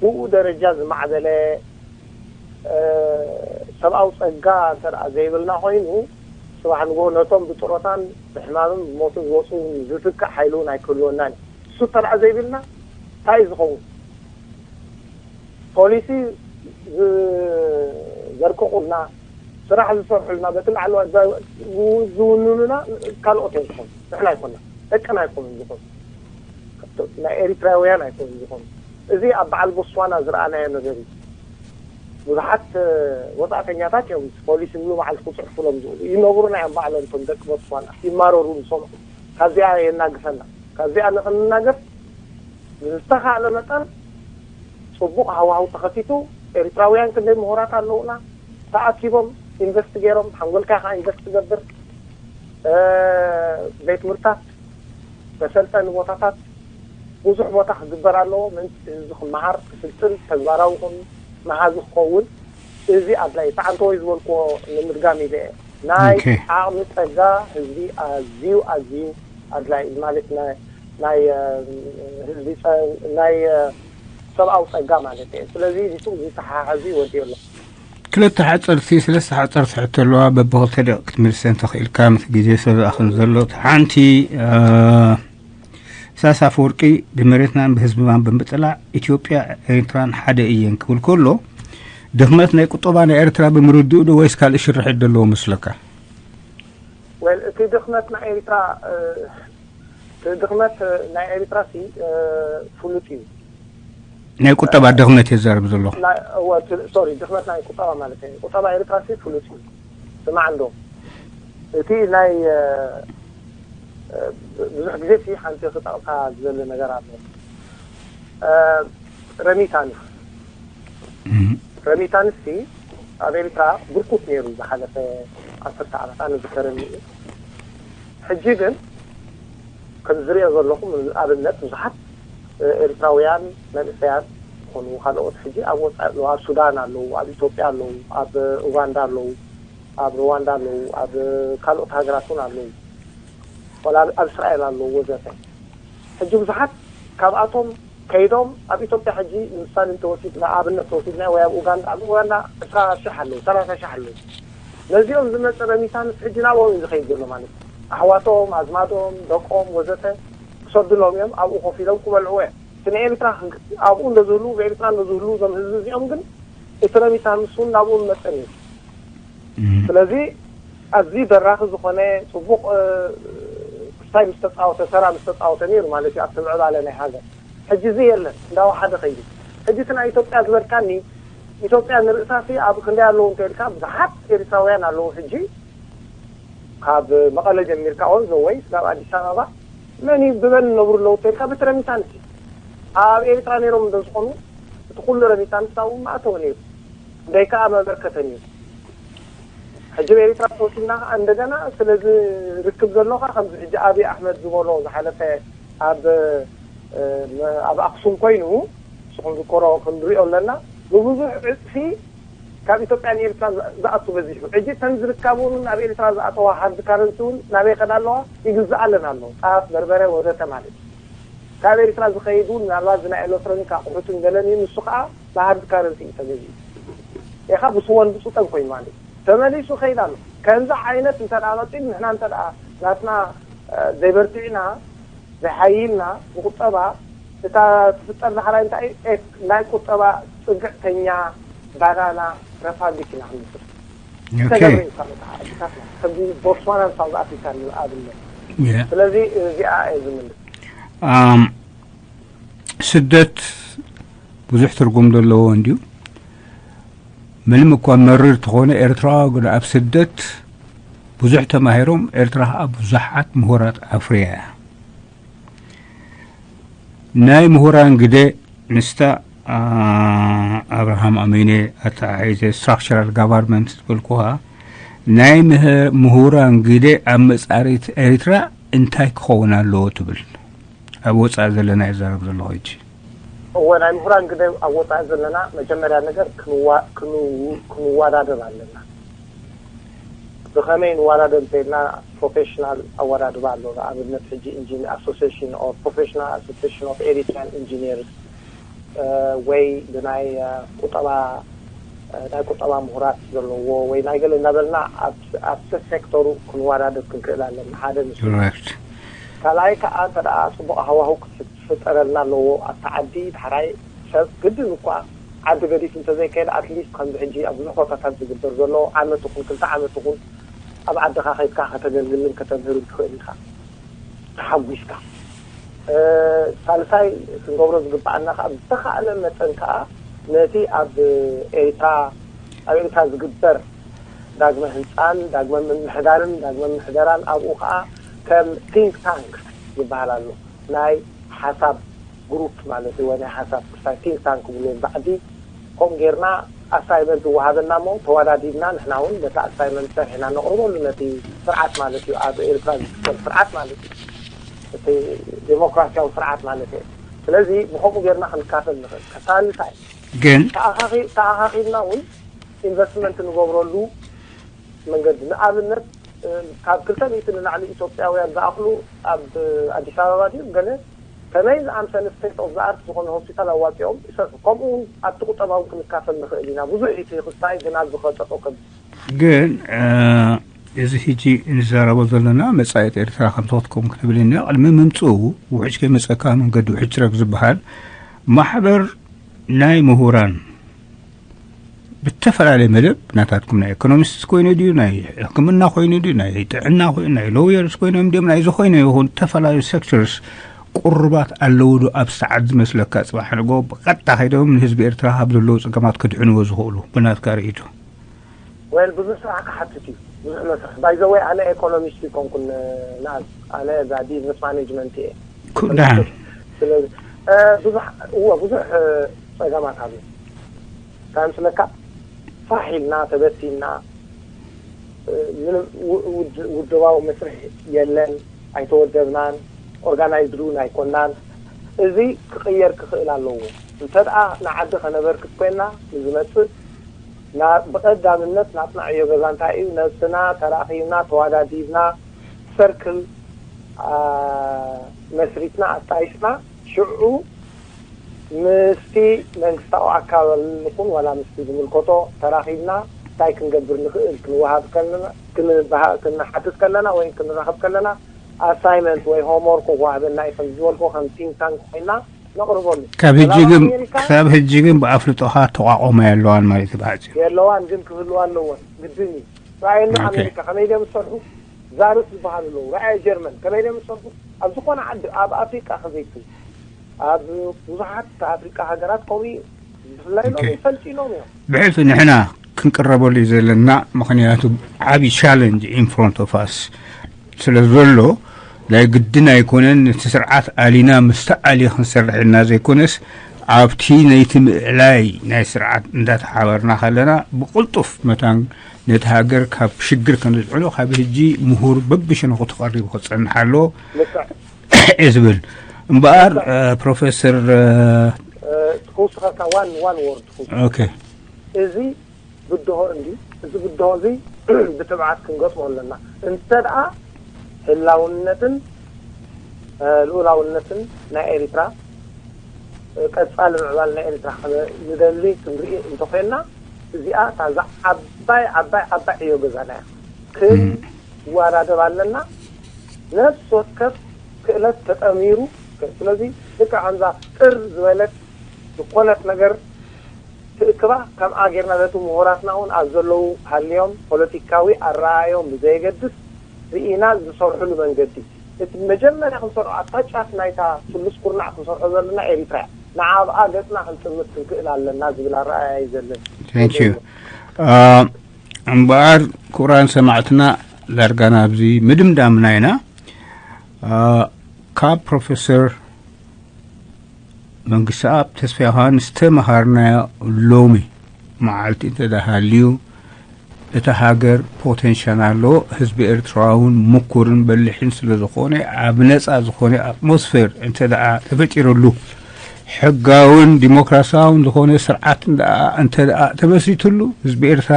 ብኡ ደረጃ ዝማዕበለ ሰብኣዊ ፀጋ እንተ ደኣ ዘይብልና ኮይኑ፣ ፅባሕ ንግሆ ነቶም ብጥሮታን ብሕማምን ብሞትን ዝወፁ እውን ዝትክእ ሓይሊ እውን ኣይክህልወናን እዩ። እሱ እንተ ደኣ ዘይብልና እንታይ እዩ ዝኸውን? ፖሊሲ ዘርቅቑልና፣ ስራሕ ዝሰርሑልና፣ በቲ ላዕለዋይ ዝውንኑና ካልኦት እዮም ዝኾኑ፣ ንሕና ኣይኮና፣ ደቅና ኣይኮኑን ዝኾኑ፣ ናይ ኤሪትራውያን ኣይኮኑን ዝኾኑ። እዚ ኣብ በዓል ቦትስዋና ዝረኣናዮ ነገር እዩ። ብዙሓት ወፃእተኛታት እዮም ፖሊሲ ሙሉ መዓልቲ ክፅሕፉሎም ዝውሉ፣ ይነብሩና እዮም ባዕሎም እቶም ደቂ ቦትስዋና፣ ይማረሩ ንሰምዑ። ካብዚኣ የናግፈና። ካብዚኣ ንክንናገፍ ብዝተኻእለ መጠን ፅቡቕ ሃዋህው ተኸቲቱ፣ ኤርትራውያን ክንደይ ምሁራት ኣለውና፣ ተኣኪቦም ኢንቨስት ገይሮም፣ ሓንጎልካ ኢኻ ኢንቨስት ትገብር። ቤት ትምህርታት፣ መሰልጠኒ ቦታታት ብዙሕ ቦታ ክግበር ኣለዎ። ምእንቲ ህዝቢ ክመሃር ክስልጥን ተግባራዊ ኮኑ መሃዚ ክኸውን እዚ ኣድላይ እዩ። ተዓንተወይ ዝበልክዎ ንምድጋም ኢለ እየ። ናይ ዓቕሚ ፀጋ ህዝቢ ኣዝዩ ኣዝዩ ኣድላይ እዩ። ማለት ናይ ህዝቢ ናይ ሰብኣዊ ፀጋ ማለት እየ። ስለዚ ምስኡ ዝተሓሓዙ ይወዲኦ ኣሎ። ክልተ ሓፀርቲ ስለስተ ሓፀርቲ ሕቶ ኣለዋ። በብክልተ ደቂ ክትምልሰን ተኽኢልካ ምስ ግዜ ሰብ ዝኣኽን ዘሎ ሓንቲ ሳስ ኣፈወርቂ ብመሬትናን ብህዝብናን ብምጥላዕ ኢትዮጵያ ኤርትራን ሓደ እየን ክብል ከሎ ድኽመት ናይ ቁጠባ ናይ ኤርትራ ብምርድኡ ዶ ወይስ ካልእ ሽርሒ ዘለዎ መስለካ? ወል እቲ ድኽመት ናይ ኤርትራ እቲ ድኽመት ናይ ኤርትራ ሲ ፍሉጥ እዩ። ናይ ቁጠባ ድኽመት የዛርብ ዘለኹ። ሶሪ፣ ድኽመት ናይ ቁጠባ ማለት እዩ። ቁጠባ ኤርትራ ሲ ፍሉጥ እዩ። ስማዕ እንዶ እቲ ናይ ብዙሕ ግዜ ሲ ሓንቲ ክጠቕሳ ዝደሊ ነገር ኣሎ። ረሚታንስ ረሚታንስ ሲ ኣብ ኤርትራ ብርኩት ነይሩ ዝሓለፈ ዓሰርተ ዓመት ኣነ ዝከረኒ እዩ። ሕጂ ግን ከም ዝሪኦ ዘለኹ ኣብነት ብዙሓት ኤርትራውያን መንእሰያት ዝኾኑ ካልኦት ሕጂ ኣብ ወፃኢ ኣለዉ። ኣብ ሱዳን ኣለዉ፣ ኣብ ኢትዮጵያ ኣለዉ፣ ኣብ ኡጋንዳ ኣለዉ፣ ኣብ ሩዋንዳ ኣለዉ፣ ኣብ ካልኦት ሃገራት እውን ኣለዉ፣ ወላ ኣብ እስራኤል ኣለዉ ወዘተ። ሕጂ ብዙሓት ካብኣቶም ከይዶም ኣብ ኢትዮጵያ ሕጂ ንምሳሌ እንተወሲድና ኣብነት ተወሲድና ወይ ኣብ ኡጋንዳ ኣብ ኡጋንዳ ዕስራ ሽሕ ኣለዉ፣ ሰላሳ ሽሕ ኣለዉ። ነዚኦም ዝመፀ ረሚታንስ ሕጂ ናብኦም እዩ ዝኸይድ ዘሎ ማለት እዩ። ኣሕዋቶም፣ ኣዝማዶም፣ ደቆም ወዘተ ክሰዱሎም እዮም። ኣብኡ ኮፍ ኢሎም ክበልዕዎ እዮም። እቲ ንኤርትራ ኣብኡ እንደዝህሉ ብኤርትራ እንደዝህሉ እዞም ህዝቢ እዚኦም ግን እቲ ረሚታንስ እውን ናብኡ ዝመፀ ነይሩ። ስለዚ ኣዝዩ ደራኺ ዝኾነ ፅቡቕ ክስታይ ምስ ተፃወተ፣ ተራ ምስ ተፃወተ ነይሩ ማለት እዩ ኣብቲ ምዕባለ ናይ ሃገር። ሕጂ እዚ የለን፣ እንዳወሓደ ከይዱ። ሕጂ እቲ ናይ ኢትዮጵያ ዝበልካኒ፣ ኢትዮጵያ ንርእሳሲ ኣብ ክንደይ ኣለዉ እንተልካ ብዙሓት ኤርትራውያን ኣለዉ። ሕጂ ካብ መቐለ ጀሚርካ ኦን ዘወይ ናብ ኣዲስ ኣበባ መን እዩ ብመን ነብሩ ኣለዉ እንተልካ ብቲ ረሚታንስ እዩ። ኣብ ኤርትራ ነይሮም እንደ ዝኾኑ እቲ ኩሉ ረሚታንስ ኣብኡ ማእተወ ነይሩ። ደይ ከዓ መበርከተ ነይሩ። ሕጂ ብኤርትራ ተወሲድና ከዓ እንደገና ስለዚ ርክብ ዘሎ ከዓ ከምዚ ሕጂ ኣብይ ኣሕመድ ዝበሎ ዝሓለፈ ኣብ ኣብ ኣክሱም ኮይኑ ንስኹም ዝኮሮ ክንሪኦ ኣለና ብብዙሕ ዕፅፊ ካብ ኢትዮጵያ ንኤርትራ ዝኣቱ በዚሑ። ሕጂ እተን ዝርከቡ እውን ናብ ኤርትራ ዝኣተዋ ሃርድ ካረንሲ እውን ናበይ ይኸዳ ኣለዋ? ይግዝኣለን ኣሎ። ጣፍ፣ በርበረ ወዘተ ማለት እዩ። ካብ ኤርትራ ዝኸይድ እውን ምናልባት እዚ ናይ ኤሌክትሮኒክ ኣቑሑትን ገለን እዩ። ንሱ ከዓ ብሃርድ ካረንሲ እዩ ተገዚኡ። ኢኻ ብስወን ብፁጠን ኮይኑ ማለት እዩ። ተመሊሱ ይኸይድ ኣሎ። ከምዚ ዓይነት እንተ ደኣ መፂኡ ንሕና እንተ ደኣ ናትና ዘይበርቲዕና ዘይሓይልና ብቁጠባ እታ ትፍጠር ዳሕራይ እንታይ ናይ ቁጠባ ፅግዕተኛ ባናና ረፓብሊክ ኢና ክንመስል ተገብረ እዩ። ካልኦት ዓድታትና ከምዚ ቦትስዋናን ሳውዝ ኣፍሪካን ንኣብነት። ስለዚ እዚኣ እየ ዝምልስ። ስደት ብዙሕ ትርጉም ዘለዎ እንድዩ። ምንም እኳ መሪር ተኾነ ኤርትራዋ ግን ኣብ ስደት ብዙሕ ተማሂሮም ኤርትራ ከዓ ብዙሓት ምሁራት ኣፍርያ እያ። ናይ ምሁራን ግደ ምስታ ኣብርሃም ኣሚነ ኣተሓሒዘ ስትራክቸራል ጋቨርንመንት ዝበልኩኻ ናይ ምሁራን ግደ ኣብ መፃሪት ኤርትራ እንታይ ክኸውን ኣለዎ ትብል? ኣብ ወፃኢ ዘለና ይዛረብ ዘለኹ ሕጂ። እወ ናይ ምሁራን ግደ ኣብ ወፃኢ ዘለና መጀመርያ ነገር ክንዋዳደር ኣለና። ብኸመይ ንዋዳደር እንተኢልና ፕሮፌሽናል ኣወዳድባ ኣሎ። ንኣብነት ሕጂ ኢንጂን ኣሶሲሽን ኦር ፕሮፌሽናል ኣሶሲሽን ኦፍ ኤሪትሪያን ኢንጂኒርስ ወይ ብናይ ቁጠባ ናይ ቁጠባ ምሁራት ዘለዎ ወይ ናይ ገለ እናበልና ኣብቲ ሴክተሩ ክንወዳደር ክንክእል ኣለና። ሓደ ምስ ካልኣይ ከዓ እንተ ደኣ ፅቡቕ ሃዋሁ ክፍጠረልና ኣለዎ ኣብቲ ዓዲ። ዳሕራይ ሰብ ግድን እኳ ዓዲ ገዲፉ እንተዘይከይድ ኣትሊስት ከምዚ ሕጂ ኣብ ብዙሕ ቦታታት ዝግበር ዘሎ ዓመት ይኹን ክልተ ዓመት ይኹን ኣብ ዓድኻ ከይድካ ከተገልግልን ከተምህርን ትኽእል ኢኻ ተሓጒስካ። ሳልሳይ ክንገብሮ ዝግብኣና ከዓ ብዝተኻእለ መጠን ከዓ ነቲ ኣብ ኤሪትራ ኣብ ኤሪትራ ዝግበር ዳግመ ህንፃን ዳግመ ምምሕዳርን ዳግመ ምሕደራን ኣብኡ ከዓ ከም ቲንክ ታንክ ዝበሃል ኣሎ ናይ ሓሳብ ግሩፕ ማለት እዩ ወይ ናይ ሓሳብ ክስታይ ቲንክ ታንክ ክብሉ ብዓዲ ከምኡ ጌርና ኣሳይመንት ይወሃበና እሞ ተወዳዲብና ንሕና እውን በቲ ኣሳይመንት ሰርሕና ነቕርበሉ ነቲ ስርዓት ማለት እዩ ኣብ ኤርትራ ዝትከል ስርዓት ማለት እዩ እቲ ዴሞክራሲያዊ ስርዓት ማለት እዩ ስለዚ ብከምኡ ጌርና ክንካፈል ንኽእል ከሳልሳይ ግን ተኣኻኺልና እውን ኢንቨስትመንት ንገብረሉ መንገዲ ንኣብነት ካብ ክልተ ሚእቲ ንላዕሊ ኢትዮጵያውያን ዝኣኽሉ ኣብ ኣዲስ ኣበባ ድዩ ገለ ከመይ ዝኣምሰለ ስቴት ኦፍ ዘኣርት ዝኾነ ሆስፒታል ኣዋፂኦም ይሰርሑ ከምኡ እውን ኣብቲ ቁጠባ እውን ክንካፈል ንኽእል ኢና ብዙሕ እዩ እቲ ክስታይ ግን ኣብዚ ከጠጠው ከብል ግን እዚ ሕጂ እንዛረቦ ዘለና መጻኢት ኤርትራ ከምቲ ክትከውን ክትብል ኢና ቅድሚ ምምፅኡ ውሕጅ ከይመፀካ መንገዲ ውሕጅ ትረግ ዝበሃል ማሕበር ናይ ምሁራን ብተፈላለየ መደብ ናታትኩም ናይ ኢኮኖሚስት ኮይኑ ድዩ ናይ ሕክምና ኮይኑ ድዩ ናይ ጥዕና ኮይኑ ናይ ሎየርስ ኮይኖም ድዮም ናይ ዝኾይነ ይኹን ዝተፈላለዩ ሴክተርስ ቁርባት ኣለዉ ዶ ኣብ ሰዓት ዝመስለካ ፅባሕ ንጎ ብቐጥታ ከይዶም ንህዝቢ ኤርትራ ካብ ዘለዉ ፀገማት ክድሕንዎ ዝኽእሉ ብናትካ ርእይቶ ወል ብዙሕ ስራሕ ክሓትት እዩ ብዙሕ መስርሕ ባይዘወይ ኣነ ኤኮኖሚስት ይኮንኩን ንኣዝ ኣነ እዛ ቢዝነስ ማኔጅመንት እየ ደሓን ስለዚ ብዙሕ እዎ ብዙሕ ፀገማት ኣሎ እንታይ ምስለካ ፋሕ ኢልና ተበቲና ምንም ውድባዊ መስርሕ የለን ኣይተወደብናን ኦርጋናይዝድ እውን ኣይኮናን እዚ ክቕየር ክኽእል ኣለዎ እንተ ደኣ ንዓዲ ከነበርክት ኮይና ንዝመፅእ ብቐዳምነት ናትና ዕዮ ገዛ እንታይ እዩ ነብስና ተራኺብና ተዋዳዲብና ሰርክል መስሪትና ኣጣይስና ሽዑ ምስቲ መንግስታዊ ኣካል ይኹን ዋላ ምስቲ ዝምልከቶ ተራኺብና እንታይ ክንገብር ንኽእል ክንወሃብ ክንሓትት ከለና ወይ ክንራኸብ ከለና ኣሳይመንት ወይ ሆምወርክ ክዋህበና እዩ ከም ዝበልኮ ከም ቲንክ ታንክ ኮይና ነቕርበሉ ካብ ሕጂ ግን ክሳብ ሕጂ ግን ብኣፍልጦኻ ተቋቆማ የለዋን ማለት እዩ ብሓፂሩ የለዋን ግን ክህልዋ ኣለዎን ግድን እዩ ራእየና ኣሜሪካ ከመይ ድዮም ዝሰርሑ ዛርስ ዝበሃሉ ኣለዉ ራእየ ጀርመን ከመይ ድዮም ዝሰርሑ ኣብ ዝኾነ ዓዲ ኣብ ኣፍሪቃ ከዘይትብል ኣብ ብዙሓት ኣፍሪቃ ሃገራት ከምኡ እዩ ብፍላይ ሎም ይፈልጢኖም እዮም ብሕልፊ ንሕና ክንቅረበሉ እዩ ዘለና ምክንያቱ ዓብዪ ቻለንጅ ኢንፍሮንት ኦፍ ኣስ ስለ ዘሎ ናይ ግድን ኣይኮነን ነቲ ስርዓት ኣሊና ምስቲ ኣሊ ክንሰርሕ ኢልና ዘይኮነስ ኣብቲ ነይቲ ምእላይ ናይ ስርዓት እንዳተሓበርና ከለና ብቕልጡፍ መታን ነቲ ሃገር ካብ ሽግር ከነዝዕሎ ካብ ህጂ ምሁር በብሸነኹ ተቐሪቡ ክጸንሕ ኣለዎ እየ ዝብል እምበኣር ፕሮፌሰር ክውስኸካ ዋን ዋን ወርድ ኦኬ እዚ ብድሆ እንዲ እዚ ብድሆ እዚ ብትብዓት ክንገጥሞ ኣለና። እንተ ደኣ ህላውነትን ልኡላውነትን ናይ ኤሪትራ ቀጻሊ ምዕባል ናይ ኤሪትራ ንደሊ ክንርኢ እንተኮይና እዚኣ ታዛ ዓባይ ዓባይ ዓባይ ዕዮ ገዛና እያ። ክንወዳደብ ኣለና። ነፍሲ ወከፍ ክእለት ተጠሚሩ ስለዚ ልክዕ ከምዛ ጥር ዝበለት ዝኾነት ነገር ትእክባ ከምኣ ጌርና ነቲ ምሁራትና እውን ኣብ ዘለዉ ሃልዮም ፖለቲካዊ ኣረኣዮም ብዘየገድስ ርኢና ዝሰርሕሉ መንገዲ እቲ መጀመርያ ክንሰርሖ ኣብታ ጫፍ ናይታ ስሉስ ኩርናዕ ክንሰርሖ ዘለና ኤሪትራ እያ። ንዓብኣ ገጽና ክንጥምት ክንክእል ኣለና ዝብል ኣረኣያ እዩ ዘለኒ። Thank you። እምበኣር ክቡራን ሰማዕትና ዳርጋ ናብዚ ምድምዳምና ኢና። ካብ ፕሮፌሰር መንግስተኣብ ተስፋ ዮሃንስ ተመሃርናዮ ሎሚ መዓልቲ እንተ ደኣ ሃልዩ እታ ሃገር ፖቴንሻል ኣለዎ። ህዝቢ ኤርትራ እውን ምኩርን በሊሕን ስለ ዝኾነ ኣብ ነጻ ዝኾነ ኣትሞስፌር እንተ ደኣ ተፈጢሩሉ ሕጋውን ዲሞክራሲያውን ዝኾነ ስርዓት እንተ ደኣ ተመስሪትሉ ህዝቢ ኤርትራ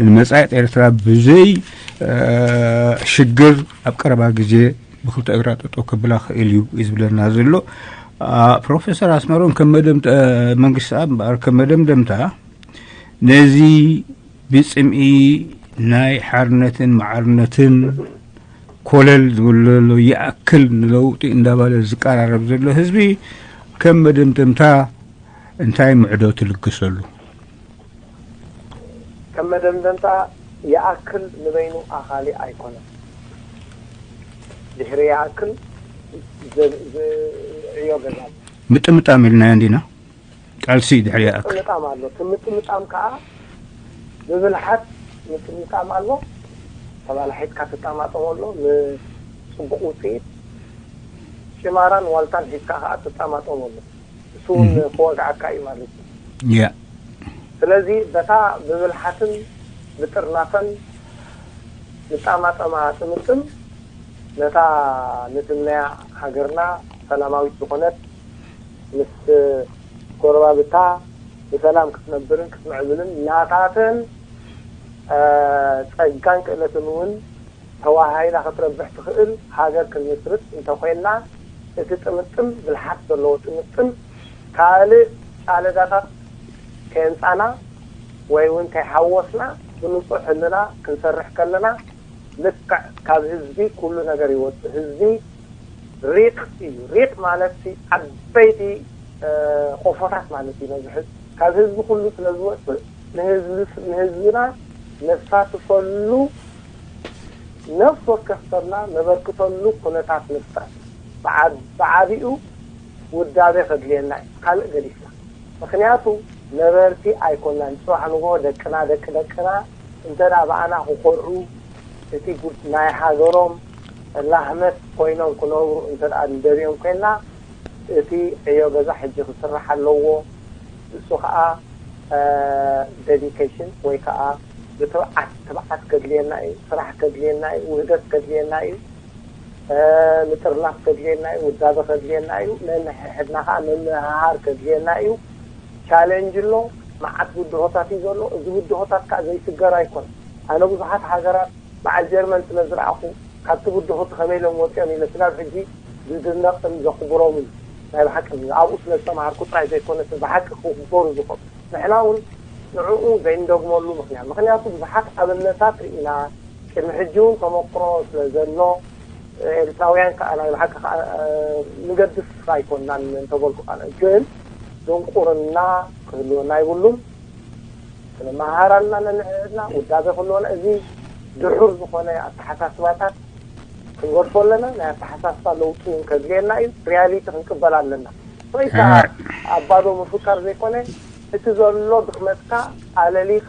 ንመጻኢት ኤርትራ ብዘይ ሽግር ኣብ ቀረባ ግዜ ብክልተ እግራ ጠጠው ከብላ ክእል እዩ እዩ ዝብለና ዘሎ። ፕሮፌሰር ኣስመሮም ከም መደምደ መንግስቲ ኣብ እምበኣር ከም መደምደምታ ነዚ ብጽምኢ ናይ ሓርነትን ማዕርነትን ኮለል ዝብለሉ ይኣክል ንለውጢ እንዳባለ ዝቀራረብ ዘሎ ህዝቢ ከም መደምደምታ እንታይ ምዕዶ ትልግሰሉ? ከም መደምደምታ ይኣክል ንበይኑ ኣኻሊ ኣይኮነን። ድሕሪ ይኣክል ዝዕዮ ገዛ ኣሎ። ምጥምጣም ኢልናዮ እንዲና። ቃልሲ ድሕሪ ይኣክል። ምጥምጣም ኣሎ። እቲ ምጥምጣም ከዓ ብብልሓት ምጥምጣም ኣሎ። ተባላሒትካ ትጣማጠም ኣሎ። ንፅቡቕ ውፅኢት ጭማራን ዋልታን ሒዝካ ከዓ ትጣማጠም ኣሎ። እሱ እውን ክወግዓካ እዩ ማለት እዩ። ያ ስለዚ በታ ብብልሓትን ብጥርናፈን ንጣማጠማ ጥምጥም ነታ ንትምነያ ሃገርና ሰላማዊት ዝኾነት ምስ ጎረባብታ ብሰላም ክትነብርን ክትምዕብልን ናታተን ጸጋን ክእለትን እውን ተዋሃሂዳ ክትረብሕ ትኽእል ሃገር ክንምስርት እንተኾይንና፣ እቲ ጥምጥም ብልሓት ዘለዎ ጥምጥም ካልእ ጫለዳታት ከየምጻና ወይ እውን ከይሓወስና ብንጹህ ሕልና ክንሰርሕ ከለና ልክዕ ካብ ህዝቢ ኩሉ ነገር ይወጽእ። ህዝቢ ሪቕ እዩ። ሪቕ ማለት ዓበይቲ ቆፎታት ማለት እዩ። ነዚ ሕዚ ካብ ህዝቢ ኩሉ ስለ ዝወጽእ ንህዝብና ነሳትፈሉ ነፍሲ ወከፍ ሰብና ነበርክተሉ ኩነታት ንፍጠር። ብዓቢኡ ውዳቤ ከድልየና እዩ፣ ካልእ ገዲፍና። ምኽንያቱ ነበርቲ ኣይኮናን። ጽባሕ ንግሆ ደቅና፣ ደቂ ደቅና እንተ ደኣ ብኣና ክኾርዑ፣ እቲ ናይ ሃገሮም ላህመት ኮይኖም ክነብሩ እንተ ደኣ ንደልዮም ኮይንና፣ እቲ ዕዮ ገዛ ሕጂ ክስራሕ ኣለዎ። እሱ ኸኣ ደዲኬሽን ወይ ከኣ ብትብዓት ትብዓት ከድልየና እዩ፣ ስራሕ ከድልየና እዩ፣ ውህደት ከድልየና እዩ፣ ምጥርናፍ ከድልየና እዩ፣ ውዳበ ከድልየና እዩ፣ ነንሕድና ከኣ ምምሃሃር ከድልየና እዩ። ቻለንጅ ኣሎ፣ መዓት ብድሆታት እዩ ዘሎ። እዚ ብድሆታት ከኣ ዘይስገር ኣይኮን። ኣነ ብዙሓት ሃገራት በዓል ጀርመን ስለ ዝረኣኹ ካብቲ ብድሆ ከመይ ኢሎም ወፂኦም ኢለ ስጋብ ሕጂ ዝድነቕን ዘኽብሮምን ናይ ብሓቂ ኣብኡ ስለ ዝተምሃርኩ ጥራይ ዘይኮነስ ብሓቂ ክኽበሩ ዝኾኑ ንሕና እውን ንዕኡ ዘይንደግመሉ ምኽንያት ምኽንያቱ ብዙሓት ኣብነታት ርኢና ቅድሚ ሕጂ እውን ተመክሮ ስለ ዘሎ ኤርትራውያን ከዓ ናይ ብሓቂ ከዓ ንገድፍ ኣይኮናን እንተበልኩ ኣነ ግን ድንቁርና ክህልወና ይብሉን ክንመሃር ኣለና ነንሕድሕድና ውዳበ ክህልወና እዚ ድሑር ዝኾነ ኣተሓሳስባታት ክንገድፎ ኣለና ናይ ኣተሓሳስባ ለውጢ እውን ከድልየና እዩ ሪያሊቲ ክንቅበል ኣለና ወይ ከዓ ኣብ ባዶ ምፍካር ዘይኮነ እቲ ዘሎ ድኽመትካ ኣለሊኻ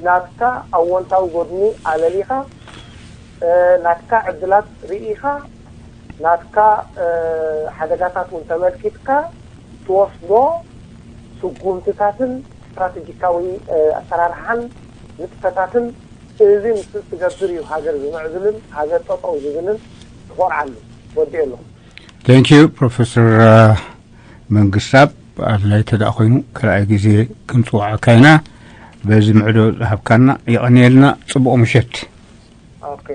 ናትካ ኣወንታዊ ጎድኒ ኣለሊኻ ናትካ ዕድላት ርኢኻ ናትካ ሓደጋታት እውን ተመልኪትካ ትወስዶ ስጉምትታትን ስትራተጂካዊ ኣሰራርሓን ንጥፈታትን እዚ ምስ ትገብር እዩ ሃገር ዝምዕብልን ሃገር ጠጠው ዝብልን ትኾርዓሉ ወዲኤ ኣለኹ። Thank you ፕሮፌሰር መንግስታብ ኣድላይ ተደኣ ኮይኑ ካልኣይ ግዜ ክንፅውዓካ ኢና። በዚ ምዕዶ ዝሃብካና የቐንየልና። ጽቡቕ ምሸት። ኦኬ።